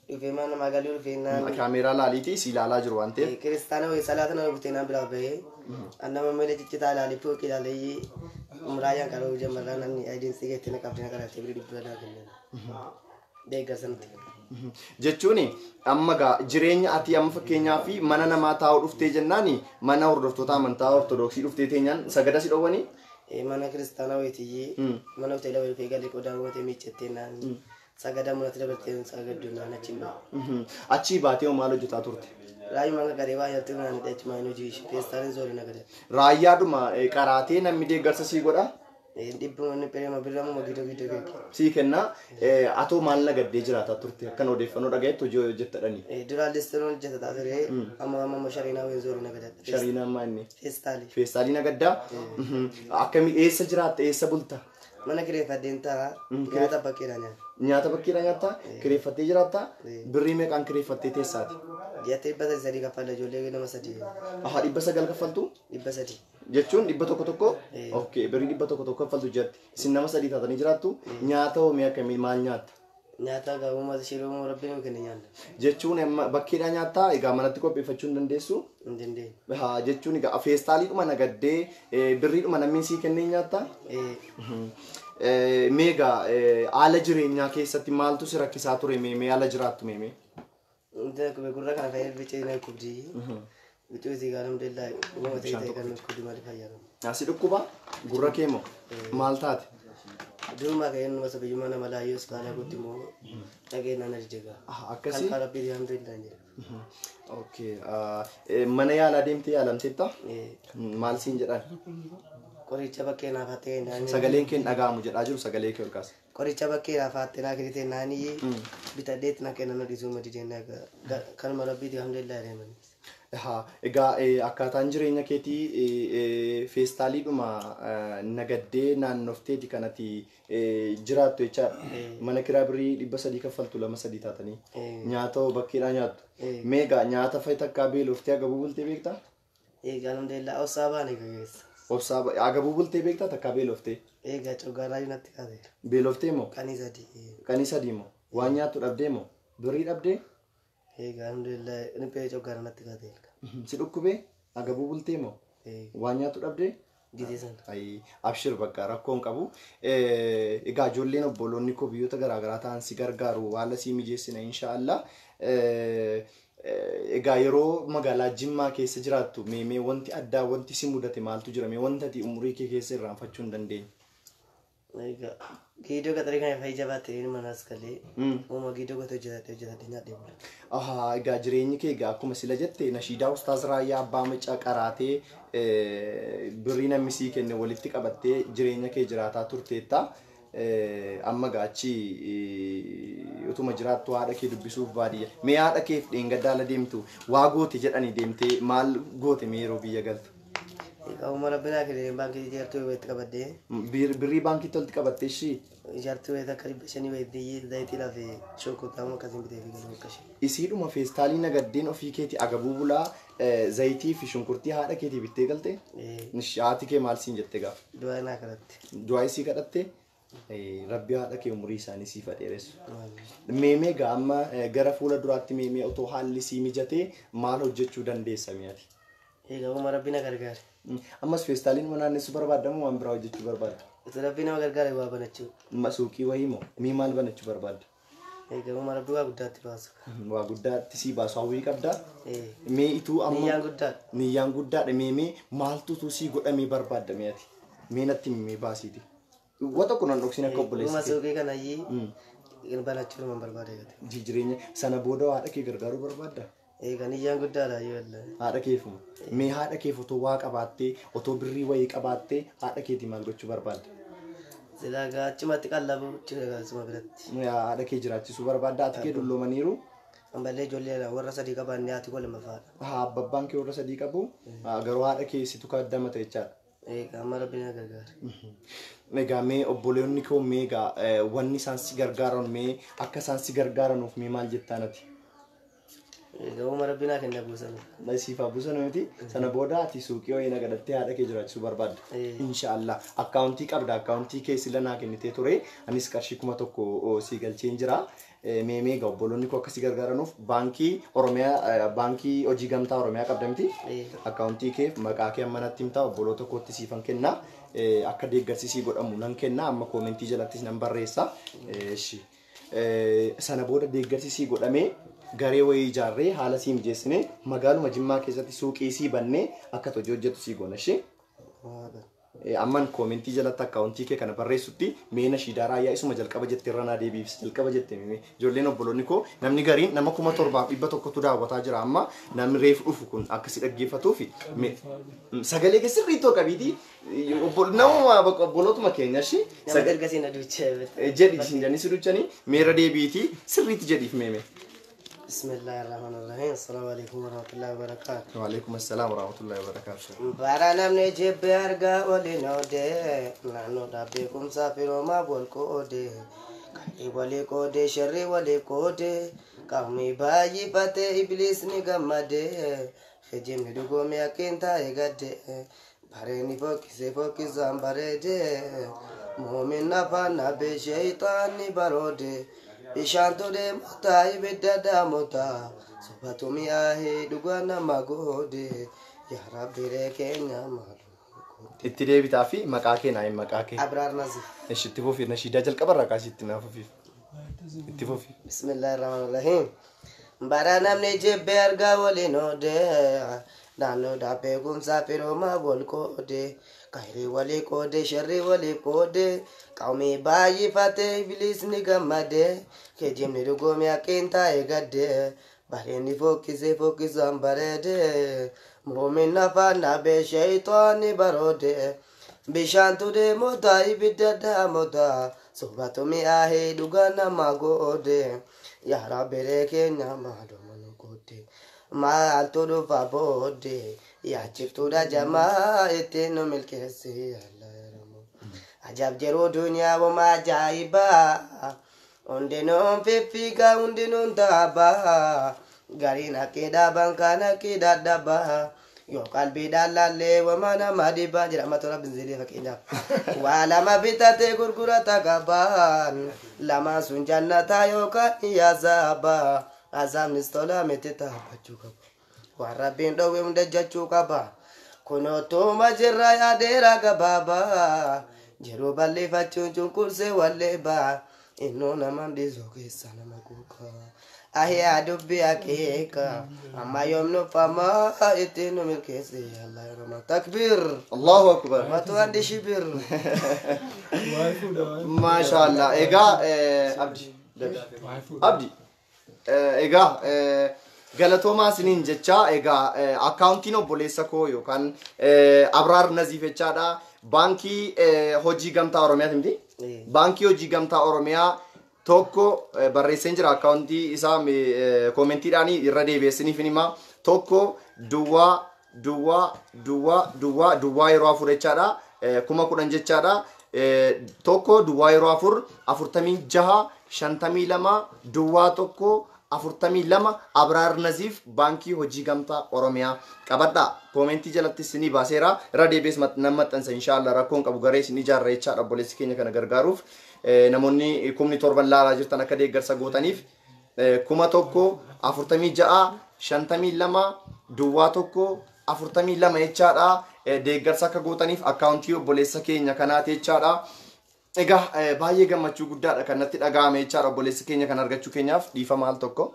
Dhufee mana nama galuu dhufee naan. Kaameeraa laaliitii si ilaalaa jiru waan ta'eef. Kiristaana wayii salaata nama dhuftee naan biraa bahee. Annama malee ciccitaa ilaalee fooqii ilaalee muraayyaan qaroo jammarraa namni ayidiin sigeetti na qabdee na qaraatee birii dhibba naa kennan. Deeggarsa nuti. Jechuun amma gaa jireenya ati amma fakkeenyaa fi mana namaa taa'uu dhuftee jennaani mana hordoftoota amantaa ortodoksii dhuftee teenyaan sagada si dhowwanii? Mana kiristaanaa wayitiyyee mana hoteela wayii dhufee galee qodaa gootee miiccattee naan sagada manatti dabartee sagaddu naan achiin bahe. Achii baatee hoo maal hojjetaa turte? Raayyuma qaqqaree waa nyaatee naan hidhee achumaan hojii feestaaliin zoori nagada. Raayyaadhuma qaraatee namni deeggarsa sii godha? Dhibbuma inni pereema birramuma gidduu gidduu keeke. Sii kenna. Atoo maal nagaddee jiraataa turte? Akkan odeeffannoo dhagayetti hojii hojjettadhani. Duraan listiroon hojjetataa ture, amma amma shariinaa wayiin zoori nagada. Shariinaa ammaa inni? Feestaalii. Feestaalii nagaddaa? Akkami, eessa jiraatta, eessa bulta? Mana kireeffadheen ta'a, nyaata bakkeedhaan nyaata. Nyaata bakkeedhaan nyaattaa? Kireeffattee jiraattaa? Birrii meeqaan kireeffattee teessaati? Ji'atti 300 kaffala, ijoollee nama 3. Aha, 900 kaffaltu? 300. Jechuun 100 1? Okay, birrii 100 1 kaffaltu ji'atti. Isin nama 3 taatanii jiraattu. Nyaata hoo mee akkamii, maal nyaatta? Nyaata gaa'uma shiroo rabbiin nu kenne nyaanna. Jechuun amma bakkeedhaa nyaattaa, egaa manatti qopheeffachuu hin dandeessu? Hin dandeenye. Haa, jechuun egaa feestaaliidhuma nagaddee birriidhuma namni sii kennee nyaattaa? Mee egaa haala jireenyaa keessatti maaltu si rakkisaa ture mee haala jiraattu mee? Gurra kana fayyadu bicee na kubdi. Bicuu isii gaa alhamdulillah uumama ta'e ta'e kan kubdi malee fayyadamu. Asi dhukkuba gurra kee moo maal taate? Durumaa ka'ee nama sabiyyummaa nama laayyoo iskaala guutti immoo dhageenyaan ajjaga. Akkasii? Kan rabbii alhamdulillah jedha. Okay. Mana yaalaa deemtee yaalamteetta? Maal siin jedhan? Qoricha bakkee naaf hattee naanii. Sagaleen kee hin dhaga'amu jedhaa jiru sagalee kee ol kaasa. Qoricha bakkee naaf hattee naa kennite naanii bitadheetti na kennan dhiisuu madideen kanuma rabbiiti alhamdulillah deemanii. Haa, egaa akkaataan jireenya keetii feestaaliidhuma nagaddee naannofteeti kanati jiraattu jechaadha. Mana kiraa birrii 300 kaffaltu 2-3 taatanii. Nyaata hoo bakkeedhaa nyaattu. Mee egaa nyaata fa'i takkaa beeloftee agabuu bultee beektaa? Egaa alhamdulillah obsaa baane gaggeessa. Obsaa agabuu bultee beektaa takkaa beeloftee? Egaa coggaarraa natti kaaseera. Beeloftee moo? Qanii sadii. Qanii sadii moo? Waan nyaattu dhabdee moo? Birrii dhabdee? Egaa alhamdulillah riphee coggaarraa natti kaaseera. Si dhukkubee agabuu bultee moo? Waan nyaattu dhabdee? Gizee sana. Ayi, abshir bakka rakkoo hin qabu. Egaa ijoolleen obboloonni koo biyyoota garaagaraa ta'an si gargaaru haala sii mijeessina inshaallah. Egaa yeroo magaalaa Jimmaa keessa jiraattu mee wanti addaa wanti si mudate maaltu jira mee wanta ati umurii kee keessa irraanfachuu hin dandeenye? Egaa giidoo qaxarii kana fa'i jabaatte manas galee uuma giidoo gote hojjetadhe nyaadhee bula. Ahaa, egaa jireenyi kee egaa akkuma sila jette nashiidaa Ustaaz Raayyaa Abbaa Macaa qaraatee birrii namni sii kenne walitti qabattee jireenya kee jiraataa turteetta. Amma egaa achi utuma jiraattu haadha kee dubbisuuf baadiyya. Mee haadha keef dheengaddaa ala deemtu waa goote jedhanii deemtee maal goote mee yeroo biyya galtu? Egaa uuma rabbi naa kenne baankii ijaartuu walitti qabaddee. Birrii baankiitti walitti qabattee ishii? Ijaartuu wayita akka 500 wayitii zayitii lafee shonkotaama akkasiin bitee fi galuu akka ishee. Isiidhuma feestaalii nagaddeen ofii keetii agabuu bulaa zayitii fi shunkurtii haadha keetii bittee galte? Haati kee maal siin jette gaafa? Du'aa naa kadhatte. Du'aa isii kadhatte? Rabbi haadha kee umurii isaanii siif haa dheeressu. Meemee egaa amma gara fuula duraatti meemee otoo haalli sii mijatee maal hojjechuu dandeessa mi'aati? Egaa uuma rabbi na gargaare. Ammas feestaaliin mana naannessuu barbaadda moo waan biraa hojjechuu barbaadda? Otoo rabbi nama gargaare waa banachuu. Suuqii wayii moo? Mii maal banachuu barbaadda? Egaa uuma rabbi waa guddaatti baasu. Waa guddaatti sii baasu hawwii qabdaa? Mee ituu amma. Niyyaan guddaadha. Niyyaan guddaadha mee maaltu utuu sii godhamee barbaadda mi'aati? Mee natti mee baasiiti. Wa tokko nan dhoksin akka obboleessa. Uuma suuqii kanayyii banachuu nama barbaada eegate. Jireenya sana booda haadha kee gargaaruu barbaadda? Egaa niyyaan guddaadha yoo illee. Haadha keefuma. Mee haadha keef otoo waa qabaattee otoo birrii wayii qabaattee haadha keetii maal gochuu barbaadda? Silaa egaa achumatti qallabu achuma biratti. Haadha kee jiraachisuu barbaadda haati kee dulloomaniiru? Amballee ijoollee warra sadii qabaannee haati koo lammaffaadha. Haa abbaan kee warra sadii qabu garuu haadha kee situ kaddamata jechaadha. Egaa amma rabbi na gargaara. Egaa mee obboloonni koo mee egaa wanni isaan si gargaaran mee akka isaan si gargaaranuuf mee maal jettaa nati? Egaa uuma rabbi naa kenna buusanu. Siif haa buusanu miti sana booda ati suuqii wayii nagadattee haadha kee jiraachisuu barbaadda. Inshaallah akkaawuntii qabda akkaawuntii kee sila naa kennitee ture anis qarshii 1000 sii galcheen jira. Mee mee egaa obboloonni koo akka si gargaaranuuf baankii Oromiyaa baankii hojii gamtaa Oromiyaa qabda miti. Akkaawuntii kee maqaa kee amma natti himtaa obboloota kootti siifan kenna. Akka deeggarsi sii godhamu nan kenna amma koomentii jalattis nan barreessa. Sana booda deeggarsi sii godhamee garee wayii ijaarree haala sii mijeessine magaaluma Jimmaa keessatti suuqii sii bannee akka hojii hojjetu sii goona ishee. Amman koomentii jalatti akkaawuntii kee kana barreessutti mee nashiidaa raayyaa isuma jalqaba jettee irra naa deebiif jalqaba jette mee ijoolleen obboloonni koo namni gariin nama 7100tu daawwataa jira amma namni reefu dhufu kun akka si dhaggeeffatuufi sagalee kee sirriitti ol qabiitii nama obbolootuma keenya ishee Nama ergasii na duuchee. Jedhi jedhanii si duuchanii meera deebiitii sirriitti jedhiif meeme. Bismillahirrahmanirrahim. Assalamu alaikum warahmatullahi wabarakatuh. Wa alaikum assalam warahmatullahi wabarakatuh. Bara namni jibbe argaa waliin oodee naannoodhaa beekumsaa firoomaa wal qoodee qal'ii walii qoodee sharrii walii qoodee qaamni baay'ifatee ibliisni gammadee hijibni dhugoomee akkiin taa'e gaddee bareenni fokkisee fokkisaan bareedee muumin afaan nabee sheeyxaanni baroodee. Bishaan tole mutaa ibidda daamotaa sobatu mi'aahee dhugaa nama goode yaa rabbi ree keenya maalu. Itti deebitaa fi maqaa kee naa hin maqaa kee. Abraar Nazif. Ishi itti fufi nashiidaa jalqabarraa kaasii itti naa fufiif. Itti fufi. Bismillahirrahmanirrahim. Bara namni jibbe argaa waliin oodee naannoodhaa beekumsaa firoomaa wal qoodee kayrii walii qoodee sharrii walii qoodee qaamni baay'ifatee ibliisni gammadee kijibni dhugoomee akkiin taa'e gaddee bareenni fokkisee fokkisaan bareedee muumin afaan nabee sheeyxaanni baroodee Bishaantu deemota ibidda daamota sobatu mi'aahee dhugaa nama goode yaa rabbilee keenya maaluma nu goote maaltu dhufa boode yaachiftuudha jamaa ittiin nu milkeessi Allah yaramu. Ajab jiruu duniyaa wama ajaa'ibaa hundinuun fiffiigaa hundinuun taabaa gariin haqqii dhaaban kaan haqqii dadhabaa. Yoo qalbiidhaan laallee wama nama dhibaa jedha amma tola binziilii fakkeenyaaf. Waa lama bitatee gurgurata qabaan lamaan sun jannataa yookaan yaazaba azaabnis tola miti taaphachuu qaba. Waan rabbiin dhowwe hunda jechuu qaba. Kunootuma jirra yaadeera gabaabaa jiruu bal'ifachuun cunqursee walleebaa innuu nama dhiisuu keessa nama kuukaa. Ahiyaa dubbii akeeka amma yoom nuffama ittiin nu milkeesse Allah yarama takbiir. Allahu akbar. Matu andi shibir. Waa'ee fuudha waa'ee. Maashaallah. Egaa Abdi. Waa'ee fuudha. Abdi. Egaa galatoomaa isiniin jecha egaa akkaawuntiin obboleessa koo yookaan Abraar Naziif jechaadha. Baankii Hojii Gamtaa Oromiyaati miti? Baankii Hojii Gamtaa Oromiyaa tokko barreesseen jira akkaawuntii isaa koomentiidhaan irra deebi'eessiniif hima. 1 duwwaa duwwaa duwwaa duwwaa duwwaa yeroo 4 jechaadha. 10,000 jechaadha. 1 duwwaa yeroo 4 46 52 duwwaa 1 42 Abraar Naziif Baankii Hojii Gamtaa Oromiyaa qabadha. Koomentii jalatti isinii baaseera. Irra deebi'ees nan maxxansa inshaallah rakkoon qabu garee isin ijaarra jechaadha obboleessi keenya kana gargaaruuf. Namoonni 7,000 laalaa jirtan akka deeggarsa gootaniif 1,000 46 52 duwwaa 1 42 jechaadha. Deeggarsa akka gootaniif akkaawuntii obboleessa keenya kanaati jechaadha. Egaa baay'ee gammachuu guddaadha kan natti dhaga'ame jechaadha obboleessa keenya kan argachuu keenyaaf dhiifama al tokko.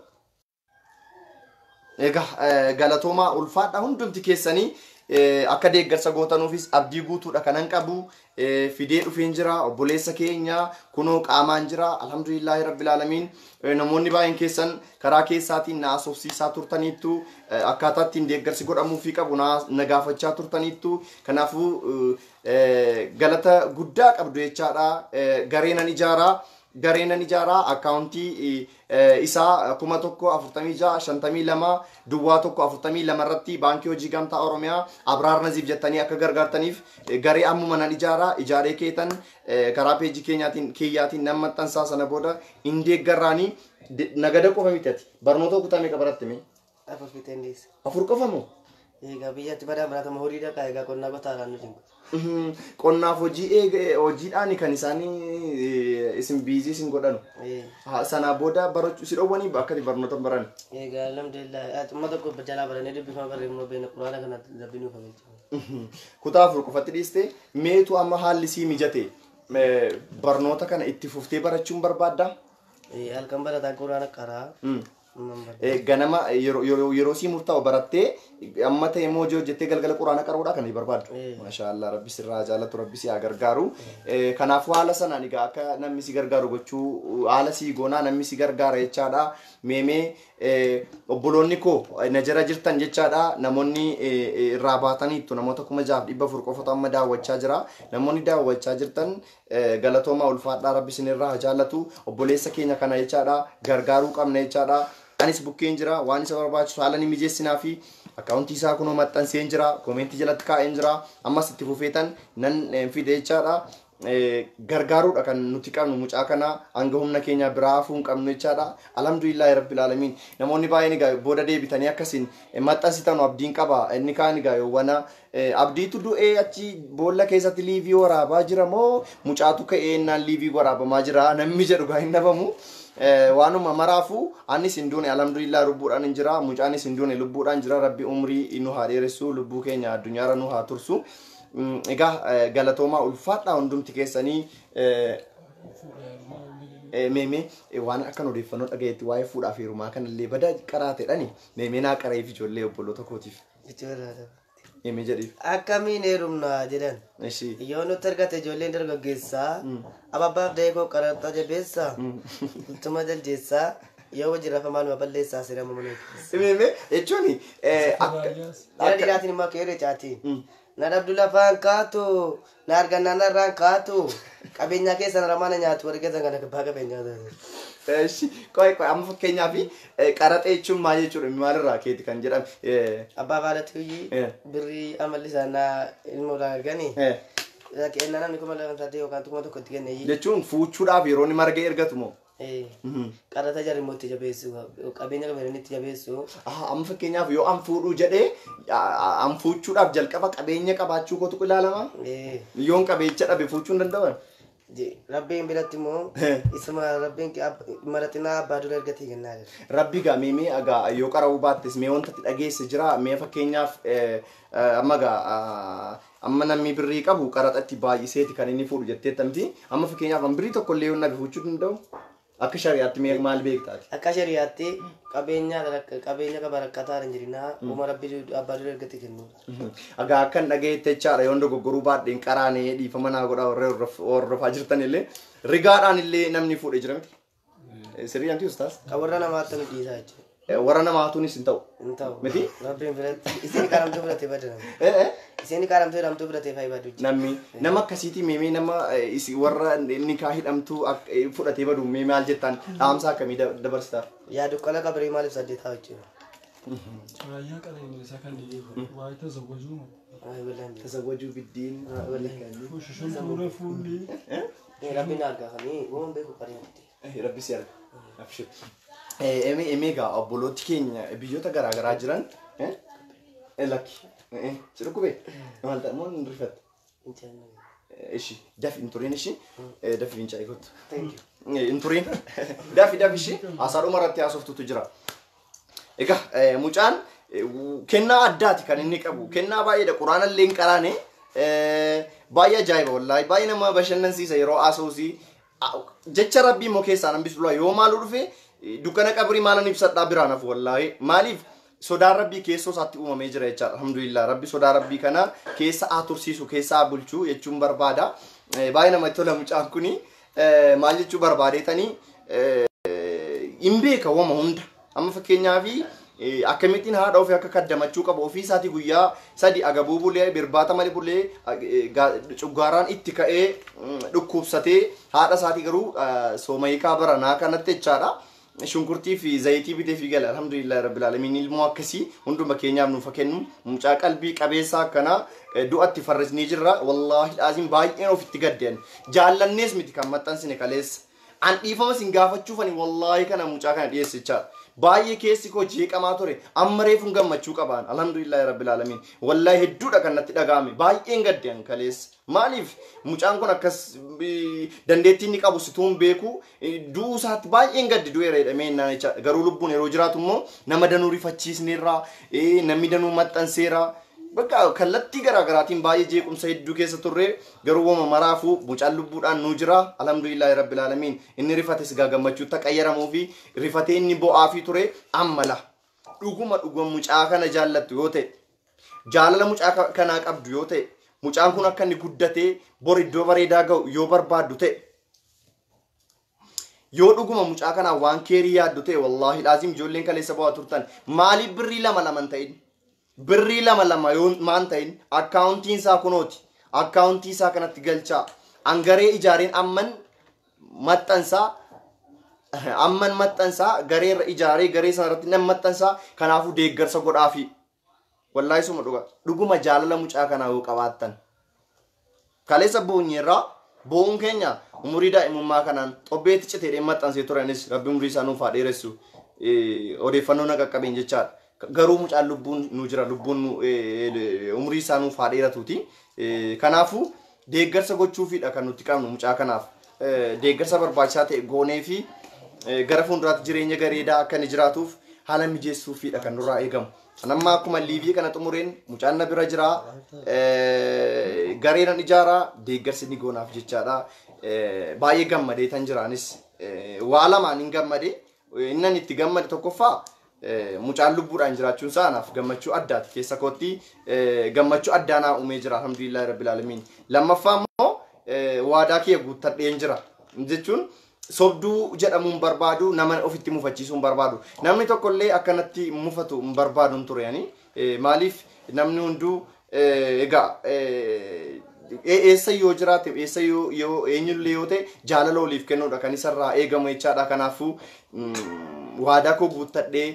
Egaa galatoomaa ulfaadha hundumti keessanii akka deeggarsa gootanuufis abdii guutuudha kanan qabu fidee dhufeen jira obboleessa keenya kunoo qaamaan jira alhamdulillahi rabbil aalamiin. Namoonni baay'een keessan karaa keessaatiin na asoofsiisaa turtaniittu akkaataa ittiin deeggarsi godhamuufii qabu na gaafachaa turtaniittu kanaafuu galata guddaa qabdu jechaadha. Gareenan ijaaraa akkaawuntii isaa 1,000 46 52 duwwaa 1 42 irratti Baankii Hojii Gamtaa Oromiyaa Abraar Naziif jettanii akka gargaartaniif garee ammuma nan ijaaraa ijaaree keetan karaa peejii keenyaatiin keeyyaatiin nan maxxansaa sana booda hin deeggarraanii nagada qofa miti ati barnoota kutaa meeqa baratte mee? 4 fixeen dhiise. 4 qofa moo? Egaa biyyatti badaa baratama horii dhaqaa egaa qonnaa qotaadhaan nu jengu. Qonnaaf hojii hojiidhaan kan isaanii isin biizii isin godhanu. Sanaa booda barachuu si dhowwanii akka barnoota baran. Egaa alhamdulillah amma tokko jalaa barannee dubbifama barreeffama beena quraana kana rabbi nuuf hagalchu. Kutaa 4 qofatti dhiiste meetu amma haalli sii mijate barnoota kana itti fuftee barachuun barbaaddaa? Halkan barataan quraana qaraa. Ganama yeroo sii murtaa'u barattee amma ta'e immoo hojii hojjettee galgala quraana qaruudha kan barbaaddu. Maashaallah rabbi sirraa jaalatu rabbi si haa gargaaru. Kanaafuu haala sanaan egaa akka namni si gargaaru gochuu haala sii goonaa namni si gargaara jechaadha. Meemee obboloonni koo na jara jirtan jechaadha. Namoonni irraa baataniittu namoota 6,400 qofatu amma daawwachaa jira. Namoonni daawwachaa jirtan galatoomaa ulfaadhaa rabbi isinirraa haa jaallatu. Obboleessa keenya kana jechaadha gargaaruu qabna jechaadha. Anis bukkeen jira waan isa barbaachisu haala ni mijeessinaa fi akkaawuntii isaa kunoo maxxanseen jira koomentii jalatti kaa'een jira ammas itti fufeetan nan fide jechaadha. Gargaaruudha kan nuti qabnu mucaa kana hanga humna keenya biraa hafuu hin qabnu jechaadha. Alhamdulillahi rabbil aalamiin. Namoonni baay'een egaa booda deebitanii akkasiin maxxansitan abdiin qaba. Inni kaan egaa yoowwana abdiitu du'ee achi boolla keessatti liivii waraabaa jira moo mucaatu ka'ee innaan liivii waraabamaa jira namni jedhu gaa hin dhabamu. Waanuma maraafu anis hin duune alhamdulillah lubbuudhaan hin jira mucaanis hin duune lubbuudhaan jira rabbi umrii nu haa dheeressu lubbuu keenya addunyaarra nu haa tursu. Egaa galatoomaa ulfaadhaa hundumti keessanii meemee waan akkan odeeffannoo dhagayetti waa'ee fuudhaaf heerumaa kanallee badaa qaraateedhani meemee naa qareef ijoollee obboloota kootiif. Meemee jedhiif. Akkamiin heerumnaa jedhan. Yoo nutti argate ijoolleen dargaggeessaa ababbaaf da'ee qaraxaa jabeessaa ittuma jaljeessaa yoo wajjin rafa maaluma balleessaa seera mana keessa. Meemee jechuun Gara dhiiraatiin immoo akka hirree caatiin. Na dhabdu lafaan kaatu, na argannaan narraan kaatu, qabeenyaa keessan ramaana nyaatu, warri keessan kan abbaa qabeenyaa taate. Eshi, qoy qoy, amma fakkeenyaaf qaraxa jechuun maal jechuudha? Maalirraa keeti kan jedhame? Abbaa baalatti hojii birrii amalli isaanaa ilmoodhaan arganii. Kennaa namni 2008 yookaan 1000 itti kenne. Jechuun fuuchuudhaaf yeroo inni marga ergatu moo? Qaraxa jarri immoo itti jabeessu, qabeenya qabeenya itti jabeessu. Amma fakkeenyaaf yoo an fuudhuu jedhee an fuuchuudhaaf jalqaba qabeenya qabaachuu kootu ilaalama? Yoon qabeenya dhabe fuuchuu hin danda'an? Rabbiin biratti immoo isuma rabbiin maraxinaa abbaa dura ergatee kennaa jira. Rabbi gaa mee egaa yoo qara'uu baattes mee wanta itti dhageesse jira mee fakkeenyaaf amma gaa amma namni birrii qabu qaraxa itti baay'iseeti kan inni fuudhu jetteetta miti, amma fakkeenyaaf an birrii tokko illee yoo nabi fuuchuu danda'u akka shari'aatti mee maal beektaati? Akka shari'aatti qabeenya qabeenya qaba rakkataa hin jirinaa uuma rabbi abbaa dura ergatee kennudha. Egaa akkan dhageette jechaadha, yoon dogoggoruu baadheen qaraanee dhiifama naa godhaa, warra hordofaa jirtan illee rigaadhaan illee namni fuudhee jira miti. Sirrii anti ustaas? Kan warra namaatti nu dhiisaa jechuudha. Warra namaatuunis hin ta'u. Hin ta'u. Miti? Rabbiin biratti isin qaramtuu biratee bada namni. Isin qaramtuu jedhamtuu biratee fayyadu jechuudha. Namni nama akkasiitii mee nama warra nikaa hidhamtuu fudhatee badu mee maal jettaan, dhaamsa akkamii dabarsitaaf? Yaa dukkana qabrii maaliif saddeetaa jechuudha. Raayyaa qabeenya isaa kan waa'ee tazawwajuu moo? Tazawwajuu biddiin. Fuushishuun fuula fuulli. Rabbiin argaa waan beeku qareenya. Rabbi si arga. Abshir. Emee egaa obbolooti keenya biyyoota garaagaraa jiran lakki. Si dhukkubee? Maal ta'a moo hin rifatte? Ishi dafi hin turiin, ishi dafi fincaa'ii kottu. Hin turiin, dafi dafi, ishi haasaa dhuma irratti haasoftutu jira. Egaa mucaan kennaa addaati kan inni qabu. Kennaa baay'eedha. Quraana illee hin qaraane. Baay'ee ajaa'iba wallaahi. Baay'ee nama bashannansiisa yeroo haasa'uusi. Jecha rabbii immoo keessaan hambisu yoo maaluu dhufe dukkana qabrii maalan ibsadhaa biraan hafu wallaahi. Maaliif sodaan rabbii keessoo isaatti uumamee jira jechaadha. Alhamdulillah, rabbi sodaa rabbii kana keessa haa tursiisu, keessa haa bulchu jechuun barbaada. Baay'ee namatti tola mucaan kuni. Maal jechuu barbaadeetanii hin beeka wama hunda. Amma fakkeenyaaf akkamittiin haadha ofii akka kaddamachuu qabu ofii isaatii guyyaa 3 agabuu bulee, birbaata malee bulee, cuggaaraan itti ka'ee dhukkubsatee, haadha isaatii garuu soomayikaa baranaa kanatti jechaadha. Shunkurtii fi zayitii bitee fi gala. Alhamdulillah rabbil alamin, ilmoo akkasii hunduma keenyaaf nuuf kennu, mucaa qalbii qabeessaa akkanaa du'atti farrisnee jirra. Wallaahi laazim baay'een ofitti gaddeen jaallannees miti kan maxxansine kaleessa. An dhiifama sin gaafachuufani wallaahi kana mucaa kana dhiyeesse jechaadha. Baay'ee keessi koo jeeqamaa ture, amma reefuun gammachuu qabaan. Alhamdulillahi rabbil alamin, wallaahi hedduudha kan natti dhaga'ame, baay'een gadde an kaleessa. Maaliif mucaan kun akkas dandeettii inni qabu situun beeku du'uu isaatti baay'een gaddi, du'eera jedhamee innaan jechaadha. Garuu lubbuun yeroo jiraatu immoo nama danuu rifachiisneerra, namni danuu maxxanseera. Bakka kallattii garaagaraatiin baay'ee jeequmsa hedduu keessa turre, garuu wama maraafuu mucaan lubbuudhaan nu jira. Alhamdulillahi rabbil alamin, inni rifates gaa gammachuutti qayyaramuu fi rifatee inni bo'aafii ture ammala. Dhuguma dhuguma mucaa kana jaallattu yoo ta'e, jaalala mucaa kanaa qabdu yoo ta'e, mucaan kun akka inni guddatee bor iddoo bareedaa ga'u yoo barbaaddu ta'e, yoo dhuguma mucaa kanaa waan keerii yaaddu ta'e, wallaahi laazim ijoolleen kaleessa bo'aa turtan maaliif birrii lama lama hin ta'in? Birrii lama lama yoo maan ta'in akkaawuntiin isaa kunooti. Akkaawuntii isaa kanatti galchaa. Angaree ijaareen amman maxxansaa, amman maxxansaa, gareerra ijaaree garee sana irratti nan maxxansaa. Kanaafuu deeggarsa godhaafi. Wallaahi suma dhuga. Dhuguma jaalala mucaa kanaa yoo qabaattan. Kaleessa boonyeerraa bo'uun keenya umurii daa'imummaa kanaan xobbeetti citeedhee maxxansee turanis, rabbi umurii isaa nuuf haa dheeressu, odeeffannoo na qaqqabeen jechaadha. Garuu mucaan lubbuun nu jira, lubbuun umurii isaa nuuf haa dheeratuuti. Kanaafuu deeggarsa gochuufiidha kan nuti qabnu mucaa kanaaf. Deeggarsa barbaachisaa ta'e goonee fi gara fuulduraatti jireenya gareedaa akka inni jiraatuuf haala mijeessuufiidha kan nurraa eegamu. Amma akkuma liivii kana xumureen mucaan na bira jira. Garee nan ijaaraa, deeggarsi ni goonaaf jechaadha. Baay'ee gammadee tan jiraanis waa lamaan hin gammade. Inni itti gammade tokkoffaa mucaan lubbuudhaan jiraachuun isaa anaaf gammachuu addaati, keessa kootti gammachuu addaa naa uumee jira, alhamdulillahi rabbil alamin. Lammaffaa immoo waadaa kiyya guuttadheen jira jechuun sobduu jedhamuun barbaadu, nama ofitti mufachiisuu hin barbaadu. Namni tokkollee akkanatti mufatu hin barbaadu hin ture ani. Maaliif namni hunduu Egaa eessa yoo jiraate, eessa yoo eenyullee yoo ta'e, jaalala waliif kennuudha kan isarraa eegamu jechaadha. Kanaafuu waadaa koo guuttadhee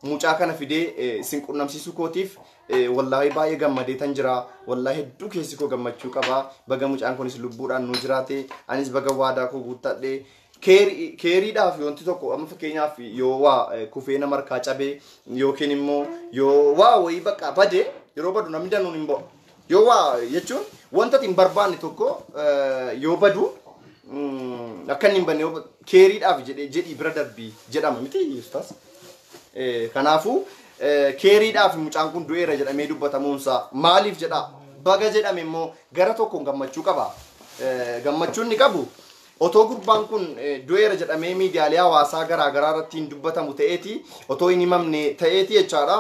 mucaa kana fidee isin qunnamsiisuu kootiif wallaahi baay'ee gammadee tan jira. Wallaahi hedduu keessi koo gammachuu qaba. Baga mucaan kunis lubbuudhaan nu jiraate, anis baga waadaa koo guuttadhee. Keeriidhaaf wanti tokko amma fakkeenyaaf yoo waa kufee nama harkaa cabee yookiin immoo yoo waa wayii bakka bade, yeroo badu namni danuun hin bo'u. Yoo waa jechuun wanta ati hin barbaanne tokko yoo badu, akka inni hin banne keeriidhaaf jedhee jedhii bira darbii jedhama miti, ustaas? Kanaafuu keeriidhaaf mucaan kun du'eera jedhamee dubbatamuunsaa maaliif jedha, baga jedhame immoo gara tokkoon gammachuu qaba. Gammachuun ni qabu. Otoo gurbaan kun du'eera jedhamee miidiyaalee hawaasaa garaa garaa irratti hin dubbatamu ta'eeti, otoo hin himamne ta'eeti jechaadha.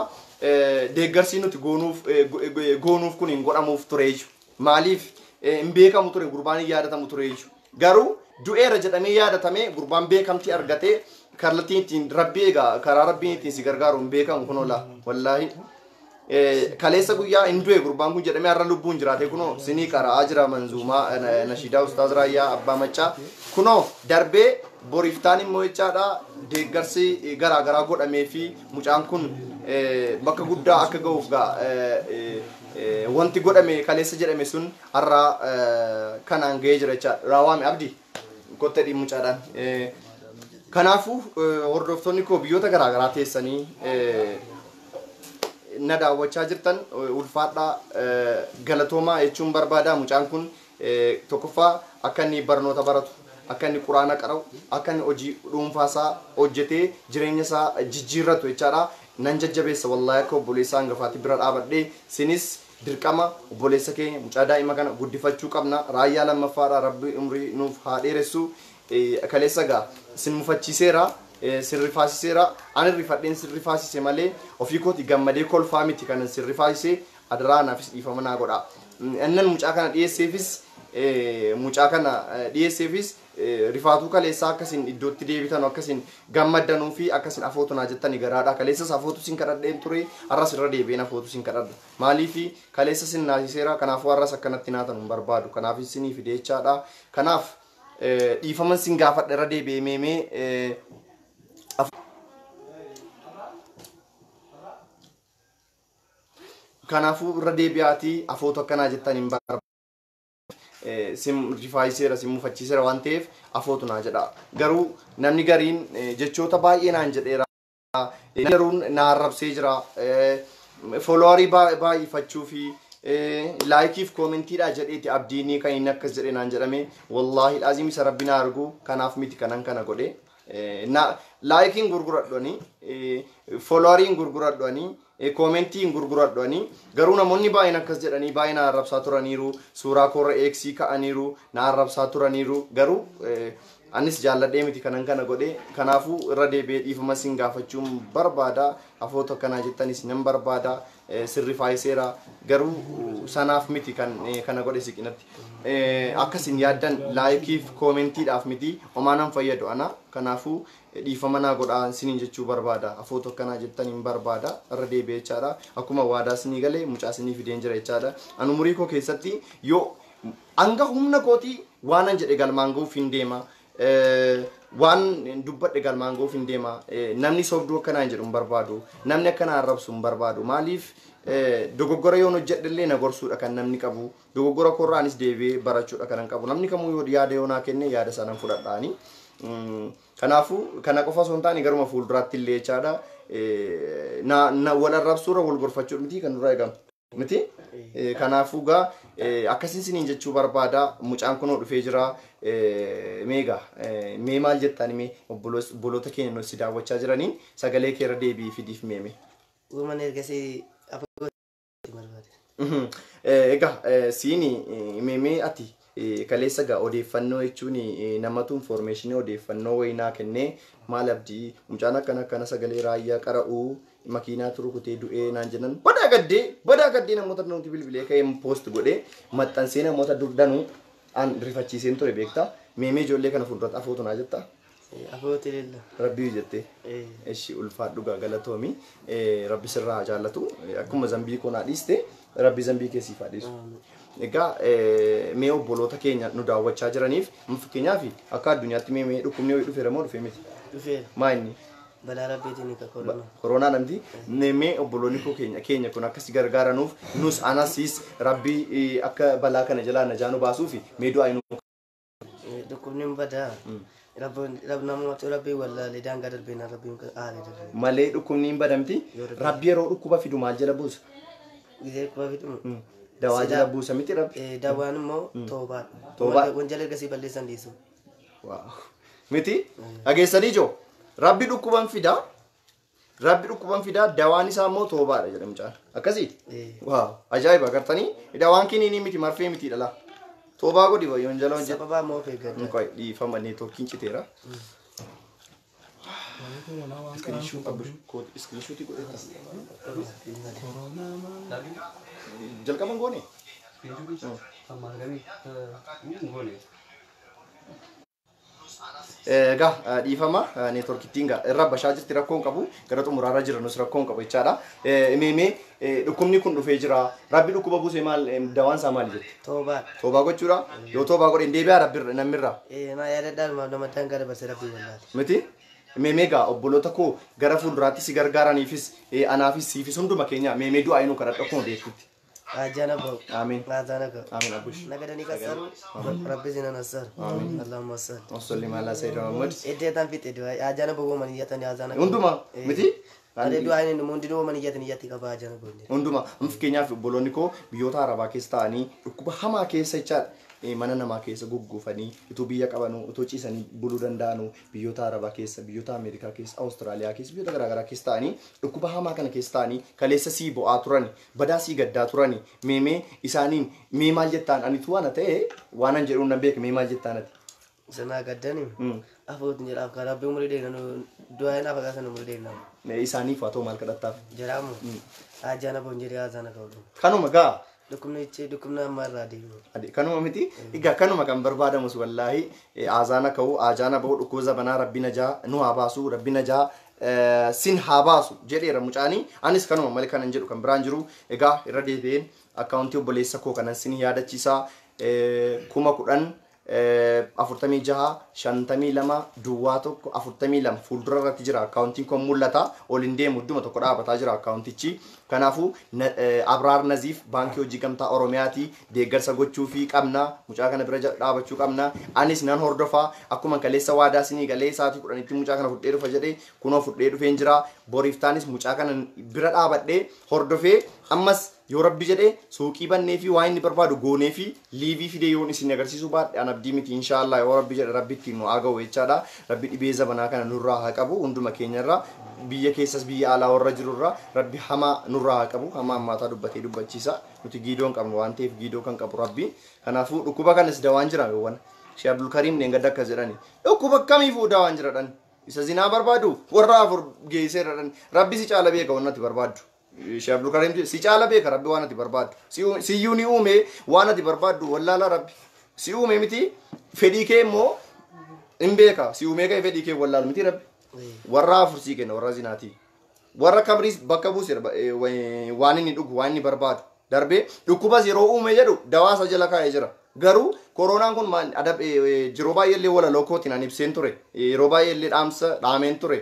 Deeggarsi nuti goonuuf kun hin godhamuuf tureeyyu. Maaliif, hin beekamu ture, gurbaan hin yaadatamu tureeyyu. Garuu du'eera jedhamee yaadatame, gurbaan beekamtii argatee, kallattiin ittiin rabbii egaa karaa rabbiin ittiin si gargaaru hin beekamu kunoo wallaahi. Kaleessa guyyaa hin du'e gurbaan kun jedhamee, har'a lubbuun jiraate kunoo sinii qara'aa jira manzuumaa nashiidaa Ustaaz Raayyaa Abbaa Maccaa. Kunoo darbee boriftaan immoo jechaadha deeggarsi garaa garaa godhamee fi mucaan kun bakka guddaa akka ga'uuf gaa wanti godhame kaleessa jedhame sun har'a kanaan ga'ee jira jechaadha. Raawaame abdii kottadhii mucaadhaan. Kanaafuu hordoftoonni koo biyyoota garaa garaa teessanii na daawwachaa jirtan, ulfaadhaa, galatoomaa jechuun barbaada. Mucaan kun tokkoffaa akka inni barnoota baratu, akka inni quraana qara'u, akka inni hojii dhuunfaasaa hojjetee jireenya isaa jijjiirratu jechaadha. Nan jajjabeessa wallaahi, akka obboleessa hangafaatti bira dhaabadhee. Sinis dirqama obboleessa keenya mucaa daa'ima kana guddifachuu qabna. Raayyaa lammaffaadha, rabbi umrii nuuf haa dheeressu. Kaleessa gaa sin mufachiiseera, sin rifaasiseera. Ani rifadheen sin rifaasise malee ofii kooti gammadee kolfaa miti kan sin rifaasise. Adaraa naafis dhiifama naa godha. Innan mucaa kana dhiyeesseefis rifaatuu kaleessaa akkasin iddootti deebitan, akkasin gammaddanuu fi akkasin afootu naa jettani garaadha. Kaleessas afootu sin kadhadheen ture, har'as irra deebi'een afootu sin kadhadha. Maaliifi, kaleessa sin naasiseera, kanaafuu har'as akkanatti naatan hin barbaadu. Kanaaf isinii fide jechaadha. Kanaaf dhiifaman sin gaafadha irra deebi'ee meemee. Kanaafuu irra deebi'aatii afootu akkanaa jettan hin barbaadu. Sim rifaayiseera, sim mufachiiseera waan ta'eef afootu naa jedha. Garuu namni gariin jechoota baay'ee naan jedheera. Garuun na arrabsee jira. Followerii baay'ifachuu fi likeiif commentiidha jedheeti abdiinii kan inni akkas jedhe naan jedhame. Wallaahi laazim isa rabbi na argu, kanaaf miti kanan kana godhe. Likeiin gurguradhani, followeriin gurguradhani, commentiin gurguradhani. Garuu namoonni baay'een akkas jedhanii baay'ee na arrabsaa turaniiru. Suuraa koorra eeksii ka'aniiru, na arrabsaa turaniiru. Garuu anis jaalladhee miti kanan kana godhe. Kanaafuu irra deebi'ee dhiifama sin gaafachuun barbaada. Afoota akkanaa jettanis nan barbaada. Sirri faayiseera, garuu sanaaf miti kan kana godhe siqinatti. Akkasin yaaddan likeiif commentiidhaaf miti, homaa nan fayyadu ana. Kanaafuu dhiifama naa godhaa siniin jechuu barbaada. Afoota akkanaa jettan hin barbaada irra deebi'ee jechaadha. Akkuma waadaa sinii galee mucaa sinii fideen jira jechaadha. Ani umurii koo keessatti yoo hanga humna kootii waanan jedhe galmaan ga'uuf hin deema. Waan dubbadhe galmaan ga'uuf hin deema. Namni sobduu akkanaa hin jedhu hin barbaadu. Namni akkanaa arrabsu hin barbaadu. Maaliif, dogoggora yoon hojjedhe na gorsuudha kan namni qabu. Dogoggora koorraanis deebi'ee barachuudha kan qabu. Namni kamuu yoo yaada yoo naa kenne, yaada sana fudhadhaani. Kanaafuu kana qofa osoo hin taane garuma fuulduraatti illee jechaadha. Na wal arrabsuurra wal gorfachuu miti kan nurraa eegamu. Miti? Kanaafuu gaa akkasin siniin jechuu barbaada. Mucaan kunoo dhufee jira. Meegaa mee maal jettaan mee obboloota keenya si daawwachaa jiraniin, sagalee kee irra deebi'ii fidiif meeme. Uuman ergasii afoo barbaade. Egaa siini meemee, ati kaleessa gaa odeeffannoo jechuun namatu informationii odeeffannoo wayinaa kennee, maal abdii mucaan akkana akkana sagalee raayyaa qara'uu makiinaa rukutee du'ee naan jennan, badaa gaddee namoota nuti bilbilee ka'ee post godhee maxxansee namoota durdanuu an rifachiiseen ture beektaa. Meemee, ijoollee kana fuulduratti afootu naa jettaa? Afooti lilla. Rabbii jettee. Eshi, ulfaadhu gaa, galatoomi. Rabbi sirraa haa jaallatu. Akkuma zambii koo naa dhiiste Rabbi zambii keessii faadhisu. Egaa mee obboloota keenya nu daawwachaa jiraniif fakkeenyaaf akka addunyaatti mee dhukkubni wayii dhufeera moo dhufee miti? Dhufeera. Maa inni? Balaa rabbiitiin ka koronaa. Koronaa namti mee obboloonni koo keenya kun akkasi gargaaranuuf nus anasis rabbi akka balaa kana jalaa najaa nu baasuufi mee du'aa nu. Dhukkubni hin badaa. Namatti rabbii wallaalee daangaa darbeenaa rabbiin aalee darbee. Malee dhukkubni hin badamti. Rabbi yeroo dhukkuba fidu maal jala buusa? Gisee dhukkuba fidu. Dawaa jala buusa miti rabbi. Dawaan immoo toobaadha. Toobaa. Wanjala ergasii balleessan dhiisu. Miti dhageessanii jiru. Rabbi dhukkuban fida. Rabbi dhukkuban fida dawaan isaa immoo toobaadha jedha mucaan. Akkasii? Waaw ajaa'iba agartanii dawaan kiniinii miti marfee miti dhala. Toobaa godhi wanjala wanjala. Sababaa immoo of eeggadha. Qoy dhiifama neetwoorkiin citeera. Iskiriishuutii godhee jalqaban goone? Egaa dhiifama neetwoorkittiin irra bashaa jirti rakkoon qabu gara xumuraarra jira nus rakkoon qabu jechaadha. Meemee dhukkubni kun dhufee jira. Rabbi dhukkuba buusee maal dawaan isaa maali jetti? Toobaa. Toobaa gochuudha. Yoo toobaa godhe hin deebi'aa rabbi namirraa. Naa yaadadhaa nama daangaa dabarsee rabbi wallaale. Miti? Meemee egaa obboloota koo gara fuulduraatti si gargaaraniifis anaafis siifis hunduma keenya meemee du'aa inuu kadhadha akkuma beektutti. Ajana bau. Amin. Azana ka. Amin abush. Nagadani kasaru. Rabbi zina nasar. Allahumma salli. Salli ala sayyidina Muhammad. Edde tan fit edde ajana bau man yatani azana. Hunduma miti? Ade du'a inni hundinuu man yatani yatti qaba ajana bau. Hunduma fakkeenyaaf obboloonni koo biyyoota Arabaa keessa ta'anii dhukkuba hamaa keessa jechaadha. Mana namaa keessa gugguufanii utuu biyya qabanuu utuu ciisanii buluu danda'anuu biyyoota Arabaa keessa biyyoota Ameerikaa keessa Awustiraaliyaa keessa biyyoota garaagaraa keessa ta'anii dhukkuba hamaa kana keessa ta'anii kaleessa sii bo'aa turani badaa sii gaddaa turani meemee isaaniin mee maal jettaan anitu waan ta'e waan an jedhuun nan beeka mee maal jettaan ati. Sanaa gaddani afuutin jedhaaf kan rabbi umurii dheerina du'aa hin afakaa sana umurii dheerina. Isaaniif haa ta'u maal kadhattaaf? Jedhamu ajana boon jedhee azana ka'u. Kanuma gaa. Dhukkubni dhukkubni amma irraa deemu. Kanuma miti egaa kanuma kan barbaadamus wallaahi azaana ka'u ajaana bahu dhukkuba zabanaa rabbi najaa nu haa baasu rabbi najaa sin haa baasu jedheera mucaanii anis kanuma malee kanan jedhu kan biraan jiru egaa irra deebi'een akkaawuntii obboleessa koo kanan sin yaadachiisaa 10,000 46 52 01 42 fuuldura irratti jira akkaawuntiin kun mul'ata ol hin deemu idduma tokko dhaabataa jira akkaawuntichi kanaafuu Abraar Naziif baankii hojii gamtaa Oromiyaati deeggarsa gochuu fi qabna mucaa kana bira dhaabachuu qabna anis nan hordofaa akkuma kaleessa waadaa sinii galee sa'aatii 10tti mucaa kana fudhee dhufa jedhee kunoo fudhee dhufeen jira boriiftaanis mucaa kana bira dhaabadhee hordofee ammas yoo rabbi jedhee suuqii bannee fi waan inni barbaadu goonee fi liivii fidee yoon isin agarsiisuu baadhe an abdii miti inshaallah yoo rabbi jedhe rabbi ittiin nu haa ga'u jechaadha. Rabbi dhibee zabanaa kana nurraa haa qabu hunduma keenyarraa biyya keessas biyya alaa warra jirurraa rabbi hamaa nurraa haa qabu hamaa ammaataa dubbatee dubbachiisa nuti giidoo hin qabnu waan ta'eef giidoo kan qabu rabbi kanaafuu dhukkuba kanas dawaan jira yoowwan Sheekh Abdul Kariim dheengadda akkas jedhani dhukkuba kamiifuu dawaan jira dhan isa zinaa barbaadu warra afur geesseera dhan rabbi si caala beeka waan ati barbaaddu. Sheekh Abdul Kariim si caala beeka rabbi waan ati barbaaddu siyyuu ni uume waan ati barbaaddu wallaala rabbi si uume miti fedhii kee immoo hin beeka si uumee kee fedhii kee wallaalu miti rabbi warra afur sii kenna warra zinaatii warra kamriis bakka buuse waan inni dhugu waan inni barbaadu darbee dhukkubas yeroo uume jedhu dawaasa jala kaa'ee jira garuu koronaan kun maal adab yeroo baay'eellee walaloo kootiin an ibseen ture yeroo baay'eellee dhaamsa dhaameen ture.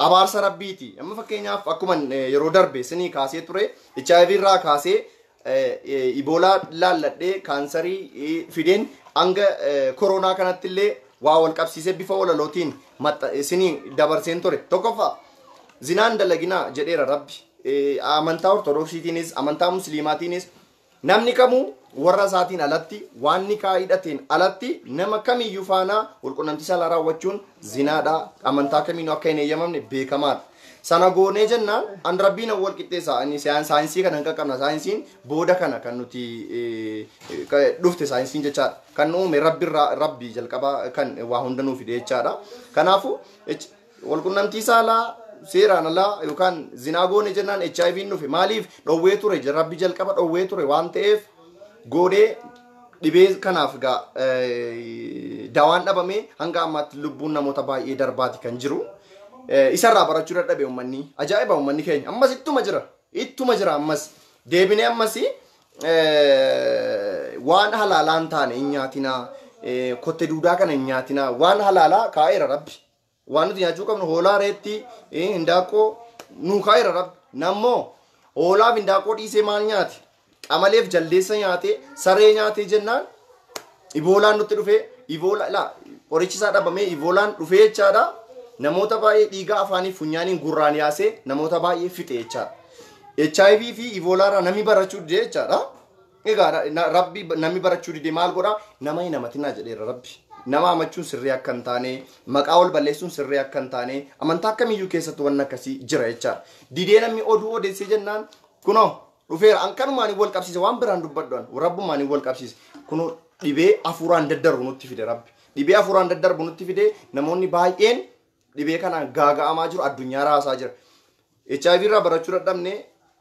Abaarsa rabbiiti amma fakkeenyaaf akkuma yeroo darbe sinii kaasee ture HIV irraa kaasee Iboolaa laalladhee kaansarii fideen hanga koronaa kanatti illee waa wal qabsiisee bifa walalootiin sinii dabarseen ture tokkoffaa zinaan dalaginaa jedheera rabbi amantaa ortodoksiitiinis amantaa musliimaatiinis namni kamuu warra isaatiin alatti waan nikaa hidhateen alatti nama kamiyyuu faana walqunnamtii saalaa raawwachuun zinaadha amantaa kamiinuu akka hin eeyyamamne beekamaadha. Sana goonee jennaan an rabbiin wal qixxeessa ani saayinsii kana hin qaqqabna saayinsiin booda kana kan nuti dhufte saayinsiin jechaadha kan uume rabbirraa rabbi jalqabaa kan waa hunda nuu fide jechaadha. Kanaafuu walqunnamtii saalaa seeraan alaa yookaan zinaa goone jennaan HIV dhufe maaliif dhowwee ture rabbi jalqaba dhowwee ture waan ta'eef goonee dhibee kanaaf egaa dawaan dhabame hanga ammaatti lubbuun namoota baay'ee darbaati kan jiru. Isarraa barachuu dadhabe uummanni ajaa'iba uummanni keenya ammas ittuma jira Ittuma jira ammas. Deebinee ammas waan halaalaa hin taane hin nyaatinaa. Kotte duudaa kana hin nyaatinaa. Waan halaalaa kaa'eera Rabbi. Waan nuti nyaachuu qabnu hoolaa, reetti, hindaaqqoo nuu kaa'eera Rabbi. Nammoo hoolaaf hindaaqqoo dhiisee maal nyaate? Qamaleef jaldeessa nyaate, saree nyaate jennaan Iboolaan nutti dhufee, Iboolaa laa qorichi isaa dhabamee Iboolaan dhufee jechaadha. Namoota baay'ee dhiigaa afaanii funyaaniin gurraan yaasee namoota baay'ee fixe jechaadha. HIV fi Iboolaa irraa namni barachuu dide jechaadha. Egaa Rabbi namni barachuu dide maal godhaa? Nama hin hamatinaa jedheera Rabbi. Nama hamachuun sirrii akka hin taane, maqaa wal balleessuun sirrii akka hin taane, amantaa kamiyyuu keessatti wanni akkasii jira jechaadha. Didee namni oduu odeessee jennaan kunoo dhufeera. An kanumaan wal qabsiise, waan biraan dubbadhu an Rabbumaan wal qabsiise. Kunoo dhibee hafuuraan daddarbu nutti fide Rabbi. Dhibee hafuuraan daddarbu nutti fide, namoonni baay'een dhibee kanaan gaaga'amaa jiru, addunyaa raasaa jira. HIV irraa barachuu dadhabne,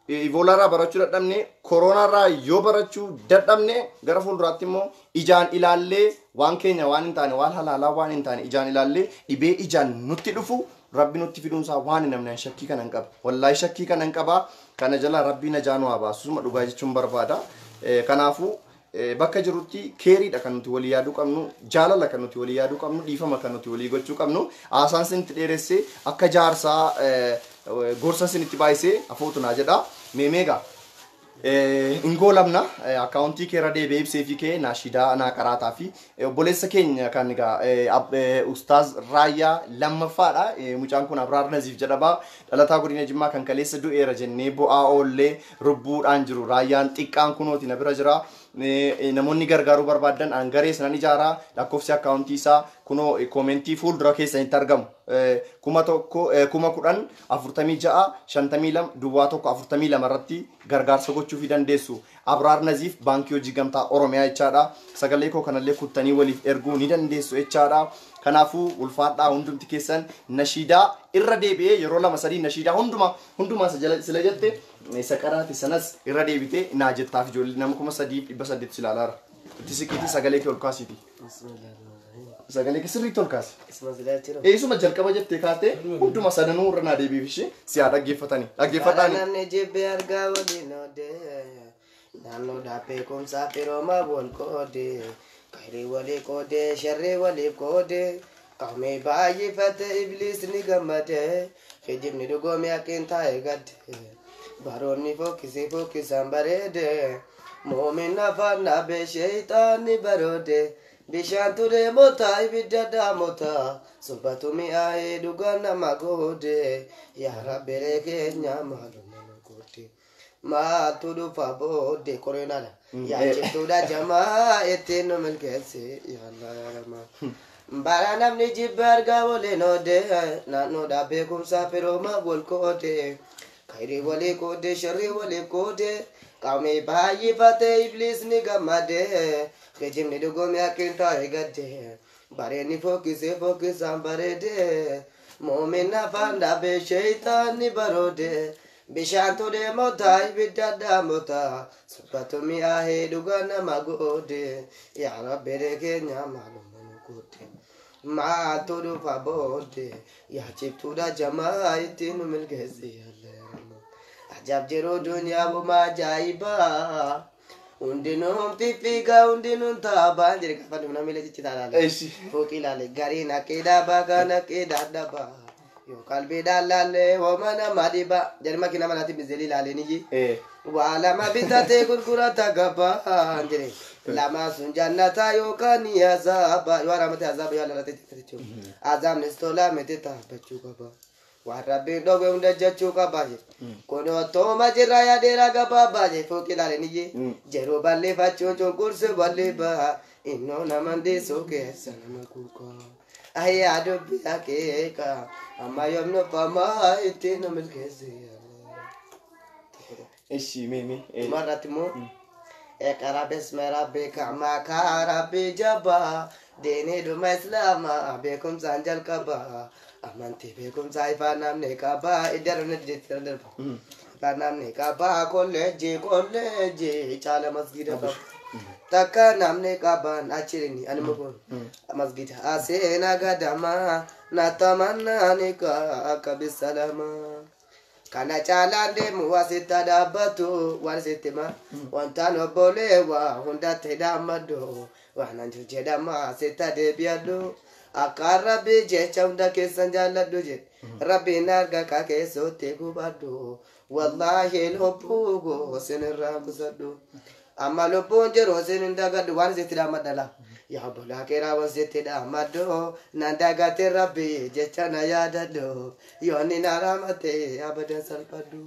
Ebola irraa barachuu dadhabne, Corona irraa yoo barachuu dadhabne, gara fuulduraatti immoo ijaan ilaallee waan keenya waan hin taane, waan halaalaa waan hin taane ijaan ilaallee dhibee ijaan nutti dhufu Rabbi nutti fiduunsaa waan hin namni shakkii kana hin qaba. Wallaahi shakkii kana hin qaba. Kana jala Rabbi najaa nu haa baasu. Suma dhugaa jechuun barbaada. Kanaafuu bakka jirutti keeriidha kan nuti walii yaaduu qabnu, jaalala kan nuti walii yaaduu qabnu, dhiifama kan nuti walii gochuu qabnu. Haasaan isinitti dheeressee akka jaarsaa gorsa isinitti baay'isee afootu naa jedha. Meemeegaa Ingoolabna akkaawuntii keerra deebi'ee ibsee fi kee naashidaa naa qaraataa fi obboleessa keenya kan egaa Ustaaz Raayyaa lammaffaadha. Mucaan kun Abraar Naziif jedhama. Dhalataa godina Jimmaa kan kaleessa du'eera jennee bu'aa oollee rubbuudhaan jiru. Raayyaan xiqqaan kunooti na bira jira. Namoonni gargaaruu barbaadan an garee sanan ijaaraa, lakkoofsi akkaawuntii isaa kunoo koomentii fuuldura keessanitti argamu. 1000 10,000 46 52 01 42 irratti gargaarsa gochuu fi dandeessu. Abraar Naziif, Baankii Hojii Gamtaa Oromiyaa jechaadha. Sagalee koo kanallee kuttanii waliif erguu ni dandeessu jechaadha. Kanaafuu ulfaadhaa hundumti keessan. Nashiidaa irra deebi'ee yeroo lama sadii nashiidaa hunduma hundumaa isa jala sila jette isa qaraate sanas irra deebitee naa jettaaf ijoollee nama 3800 si ilaalaara. Itti siqiitii sagalee kee ol kaasiiti. Sagalee kee sirriitti ol kaasi. Isuma silaa jiru. Eessuma jalqaba jettee kaatee hunduma sadanuu irra naa deebiif ishee si haa dhaggeeffatanii. Bara Dhaggeeffadhaani. namni jibbe argaa waliin oodee, naannoo dhaabbee kumsaa firoomaa wal qoodee, kairii walii qoodee, sharrii waliif qoodee, qawmee baay'ifate ibliisni gammadee, kijibni dhugoomee haqqiin taa'e gadde, baroonni fokkisee fokkisaan bareede, muumin afaan dhaabee sheeyxaanni baroode, bishaan ture moota ibidda daamota, sobatu mi'aayee dhugaan nama goode, yaa Rabbilee keenya maaluma nu goote. Maaltu dhufa booddee koreenaadha. Yaachiftuudha jamaa ittiin nu milkeessi yaa Allah yaa Rahmaan. Bara namni jibba argaa waliin oodee, naannoodhaa beekumsaa firoomaa wal qoodee, kairii walii qoodee, sharrii walii qoodee, qawmee baay'ifatee ibliisni gammadee, kijibni dhugoomee haqqiin taa'e gaddee, bareenni fokkisee fokkisaan bareedee, muumin afaan dhaabee sheeyxaanni baroodee, bishaantu deemota ibidda daamota, subbatu mi'aahee dhugaa nama goode, yaa Rabbilee keenya maaluma nu goote. Maaltu dhufa booddee? Yaachiftuudha jamaa ittiin nu milkeessi yaa Allah yaa Rahmaan. Ajab jiru duniyaa buma ajaa'ibaa. Hundinuun fiffiigaa hundinuun taabaa jedhe gaafa dhumna miila ciccitaa ilaale. Eessi. Fooqii ilaale gariin aqiidaa baakaan aqiidaa dhabaa. Yoo qalbiidhaan laallee hooma nama dhibaa. Jedhe makiina manaatiin bizeelii ilaalee niyyi. Waa lama bitatee gurgurata gabaa jedhe. Lama sun jannataa yookaan ni azaaba. Yoo haramate azaaba, yoo halalate jannata jechuudha. Azaabnis tolaa miti taabbachuu qaba. Waan Rabbiin dhowwe hunda jechuu qaba jedhe. Kun ottooma jirra yaadeera gabaabaa jedhe fooqii ilaale niyyi. Yeroo balleeffachuun cunqursu balleeffaa. Innoo nama dhiisuu keessa nama kuukaa. Ayyaa dubbii akeeka. Amma yoomnu famaa ittiin nu milkeessi. Eshi mee. Dhumarratti immoo اقرا باسم ربك maqaa Rabbii jabaa, diinii dhuma islaamaa, beekumsaan jalqabaa, amantii beekumsaa ifaa namni qabaa, iddarra darba ifaa namni qabaa, kolleejjii kolleejjii caala masgida qaba takka namni qabaan achirini anima kun masgida aseena gadamaa natamannaanika akka bisalamaa. Kana caalaan deemu asitti dhaabbatu waan sitti ma wantaan obbolee waa hundatti dhaammadhu waan anju jedhama asitti deebi'adhu akka rabbi jecha hunda keessan jaalladhu jedhe rabbiin arga ka keessootti gubadhu wallaahi lubbuu goosin irraa busadhu amma lubbuun jiru sin hin dagadhu waan sitti dhaammadha laa yaa bulaa keeraa waan sitti dhaammadhu nan dagate rabbi jecha na yaadadhu yoonni na ramate abadan salphadhu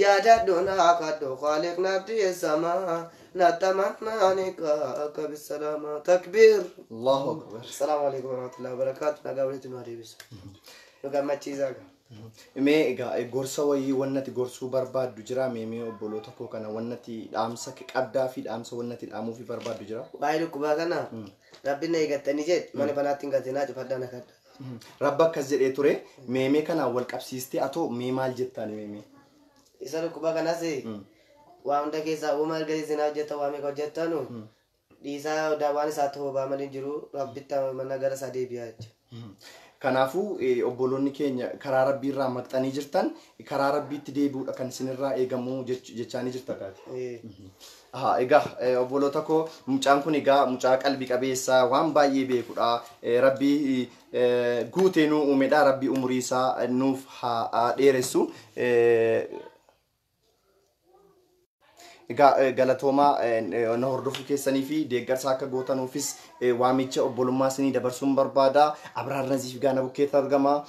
yaadadhu na kadhu khaaliq nabdi sama na tamannaanika akka bisalaama takbiir. Allahu akbar. Assalaamu alaikum warahmatullahi wabarakaatu. Nagaa walitti nu adeebisu. Nu gammachiisaa gaa. Mee egaa gorsa wayii wannati gorsuu barbaaddu jira mee obboloota koo kana wannati dhaamsa qabdaa fi dhaamsa wannati dhaamuufi barbaaddu jira. Baay'ee dhukkubaa kana rabbiin na eegattanii jedhe mana banaatti hin gatinaa cufadhaa na kadha. Rabba akkas jedhee ture meemee kanaan wal qabsiistee atoo mee maal jettaan meemee? Isa dhukkubaa kanas waa hunda keessaa uuma erga isin hojjeta waa meeqa hojjettanu dhiisaa waan isaa ta'uu baa malee jiru rabbitti mana gara isaa deebi'aa jechuudha. Kanaafuu obboloonni keenya karaa rabbii irraa maqxanii jirtan karaa rabbiitti deebi'uudha kan isinirraa eegamu jechaanii jirta kaati. Egaa obboloota koo mucaan kun egaa mucaa qalbii qabeessaa waan baay'ee beekudha. Rabbii guutee nuu uumedha. Rabbii umurii isaa nuuf haa dheeressu. Egaa galatoomaa na hordofuu keessanii fi deeggarsa akka gootanuufis waamicha obbolummaa isinii dabarsuun barbaada. Abraar Naziif Gaana bukkeetti argama.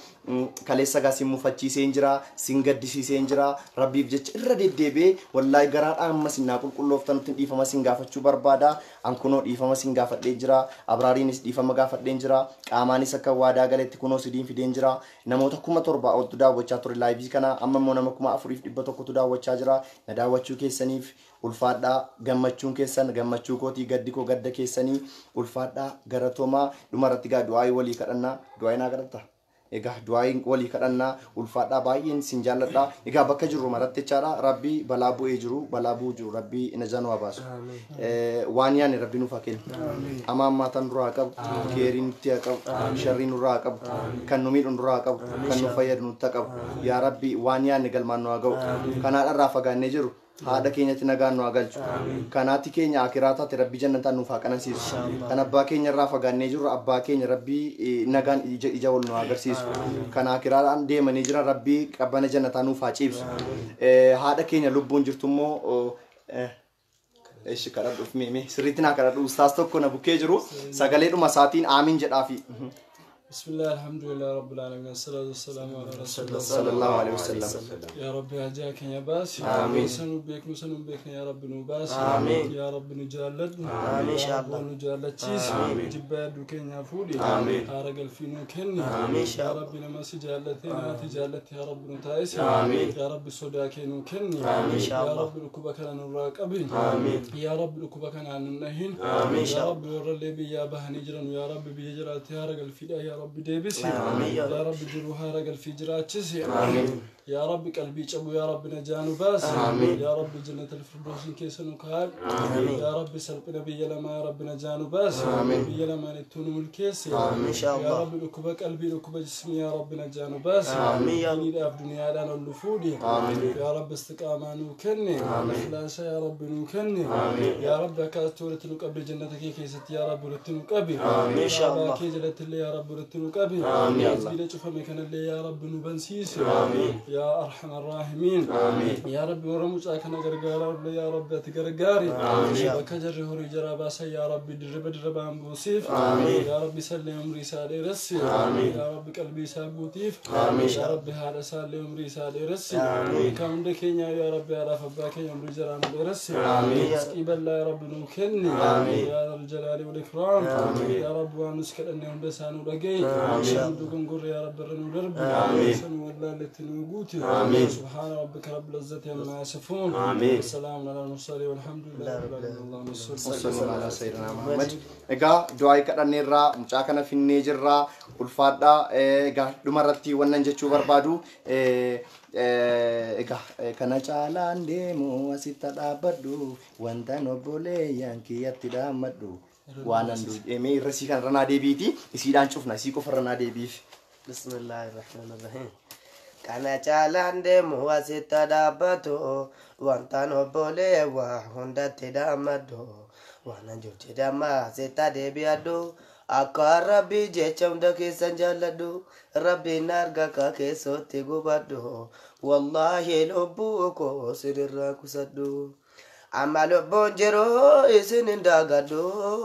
Kaleessa gaa sin mufachiiseen jira, sin gaddisiiseen jira. Rabbiif jecha irra deddeebi'ee wallaahi garaadhaan amma sin naa qulqullooftanutti dhiifama sin gaafachuu barbaada. An kunoo dhiifama sin gaafadhee jira. Abraariinis dhiifama gaafadheen jira. Qaamaanis akka waadaa galetti kunoo sidiin fideen jira. Namoota 7,000 oltu daawwachaa ture laayivii kana. Amma immoo nama 4,100 daawwachaa jira. Na daawwachuu keessaniif ulfaadhaa gammachuun keessan gammachuu kootii gaddi koo gadda keessanii ulfaadhaa galatoomaa dhumarratti gaa du'aayii walii kadhannaa du'aayii naa kadhatta egaa du'aayiin walii kadhannaa ulfaadhaa baay'een sin jaalladhaa egaa bakka jirru maratti jechaadha rabbii balaa bu'ee jiru balaa bu'u jiru rabbii najaa nu haa baasu waan yaane rabbi nuuf haa kennu hamaa ammaa tan duraa haa qabu keerii nutti haa qabu sharrii nurraa haa qabu kan nu miidhu nurraa haa qabu kan nu fayyadu nutti haa qabu yaa rabbi waan yaanne galmaan nu haa ga'u kanaadharraa fagaannee jiru haadha keenyatti nagaan nu haa galchu kanaatti keenya akiraa taate rabbi jannataan nuuf haa qanansiisu kan abbaa keenya irraa fagaannee jirru abbaa keenya rabbi nagaan ija wal nu haa agarsiisu kan akiraadhaan deemanii jiran rabbi qabbana jannataa nuuf haa ciibsu haadha keenya lubbuun jirtu immoo ishi kadhadhuuf mee sirriitti naa kadhadhu ustaas tokko na bukkee jiru sagaleedhuma isaatiin aamiin jedhaafi. بسم الله الحمد لله رب العالمين الصلاة والسلام على رسول الله صلى الله عليه وسلم. يا رب هجاك يا باس آمين. سنبيك سنبيك يا رب نباس آمين. يا رب نجالد آمين إن شاء الله. نجالد تشيس آمين. جباد كين يا فولي آمين. هارق الفينو كني آمين إن شاء يا الله. رب لما سجالتنا تجالت يا رب نتايس آمين. يا رب صداكين كني آمين إن شاء يا الله. رب ركبك نراقبين آمين. يا رب ركبك ننهين آمين. إن شاء يا رب ورلي بيا بهني جرن يا رب بيجرات يا رجل في يا رب ديبسي آمين يا يا رب جروها رجل في جراتشسي آمين. يا رب قلبي جبو يا رب نجانو باس آمين. يا رب جنة الفردوس كيسن كاب آمين. يا رب سلب نبي لما يا رب نجانو باس آمين. نبي لما نتون ملكيس آمين. إن شاء يا الله. رب ركبك قلبي ركب جسمي يا رب نجانو باس آمين يا رب. دنيا دنيا لنا اللفودي آمين. يا رب استقامة نوكني إخلاص يا رب نوكني آمين. يا رب كاتورة نقبل جنتك كيست يا رب رتنقبي آمين. إن شاء الله. كيجلت اللي يا رب رتنقبي آمين يا الله. بلا شوف مكان اللي يا رب نبنسيس آمين. يا أرحم الراحمين آمين. يا رب ورموش أكن غرغارا يا رب تغرغاري آمين. وكجر هوري جراباسا يا رب درب درب أنبوسيف آمين. يا رب سلم عمري سالي رسي آمين. يا رب قلبي سابوتيف آمين. يا رب هذا سالي عمري سالي رسي آمين. كم دكينيا يا رب يا رب باكي عمري جرام رسي آمين. اسقي يا رب نوكني آمين. يا ذا الجلال والإكرام آمين. يا رب ونسكت أنهم بسانو لقي آمين. دوغنغور يا رب رنو درب آمين. سنو ولا لتنوغوتي آمين. سبحان ربك رب العزة عما يصفون آمين. والسلام على المرسلين والحمد لله رب العالمين اللهم صل وسلم على سيدنا محمد. Egaa du'aa kadhanneerraa mucaa kana finnee jirraa ulfaadhaa egaa dhumarratti wannan jechuu barbaadu egaa kana caalaan deemu asitti dhaabbadhu wanta obboleeyyan kiyyatti dhaammadhu waan an duudhee irra sii kana irra naa deebiiti isiidhaan cufna isii qofa irra naa deebiif. بسم الله الرحمن الرحيم. Kana caalaan deemu asitti dhaabbatu wantaan obbolee waa hundatti dhaammadhu waan jirti damma asitti deebi'adhu akka rabbii jecha hunda keessan jaalladhu rabbiin arga ka keessootti gubadhu wallaahi lubbuu koo sirraa kusadhu. Amma lubbuun jiru isin hin daagadhu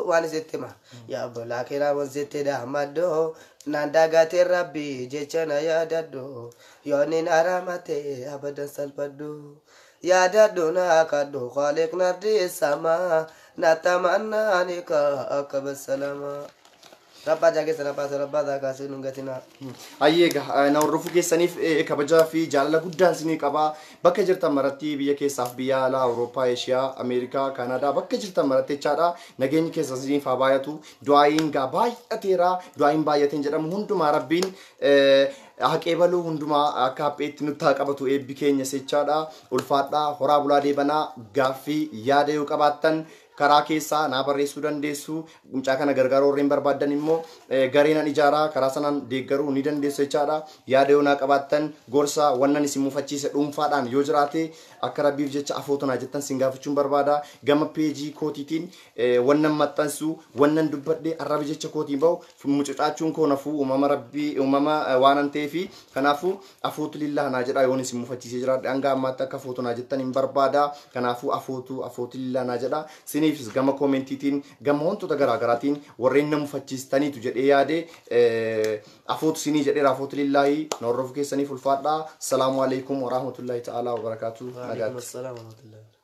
waan isitti hima yaa obbolaa kiraamuun sitti dhaammadhu naan daagatee rabbii jecha na yaadadhu yoon haramate abadan salphadhu yaadadhu naa kadhu khaaliq nardi sama natamannaani ka akka bassalama. Rabbaa jaakeessa rabbaa rabbaa daakaasee nun gatinaa. Ayyee na hordofuu keessaniif kabajaa fi jaalala guddaan isinii qaba. Bakka jirtan maratti biyya keessaaf biyya alaa Awurooppaa, Eeshiyaa, Ameerikaa, Kaanaadaa bakka jirtan maratti jechaadha. Nageenyi keessa isiniif haa baay'atu. Du'aayiin gaa baay'ateera. Du'aayiin baay'ateen jedhamu hundumaa rabbiin haqee baluu hundumaa akka hapheetti nutti haa qabatu eebbi keenya jechaadha. Ulfaadhaa horaa bulaa deebanaa gaaffii yaada yoo qabaattan karaa keessaa naa barreessuu dandeessu. Mucaa kana gargaaruu warreen barbaaddan immoo gareenan ijaaraa karaa sanaan deeggaruu ni dandeessu jechaadha. Yaada yoo naa qabaattan gorsa wannan isin mufachiise dhuunfaadhaan yoo jiraate akka rabbiif jecha afoota naa jettan sin gaafachuun barbaada. Gama peejii kootiitiin wannan maxxansu wannan dubbadhe arraba jecha kootiin bahu mucucaachuun koo nafuu uumama rabbii uumama waanan ta'eefi kanaafuu afootu lillaa naa jedha yoon isin mufachiisee jiraadhe hanga ammaatti akka afootu naa jettan hin barbaada. Kanaafuu afootu afootu lillaa naa jedha. Siniifis gama koomentiitiin gama wantoota garaagaraatiin warreen na mufachiistaniitu jedhee yaade afootu sinii jedheera afootu lillaahi na hordofuu keessaniif ulfaadhaa. Salaamu alaikum warahmatullahi ta'ala wabarakaatu. Waalaikum Nagaatti. assalaam warahmatullahi.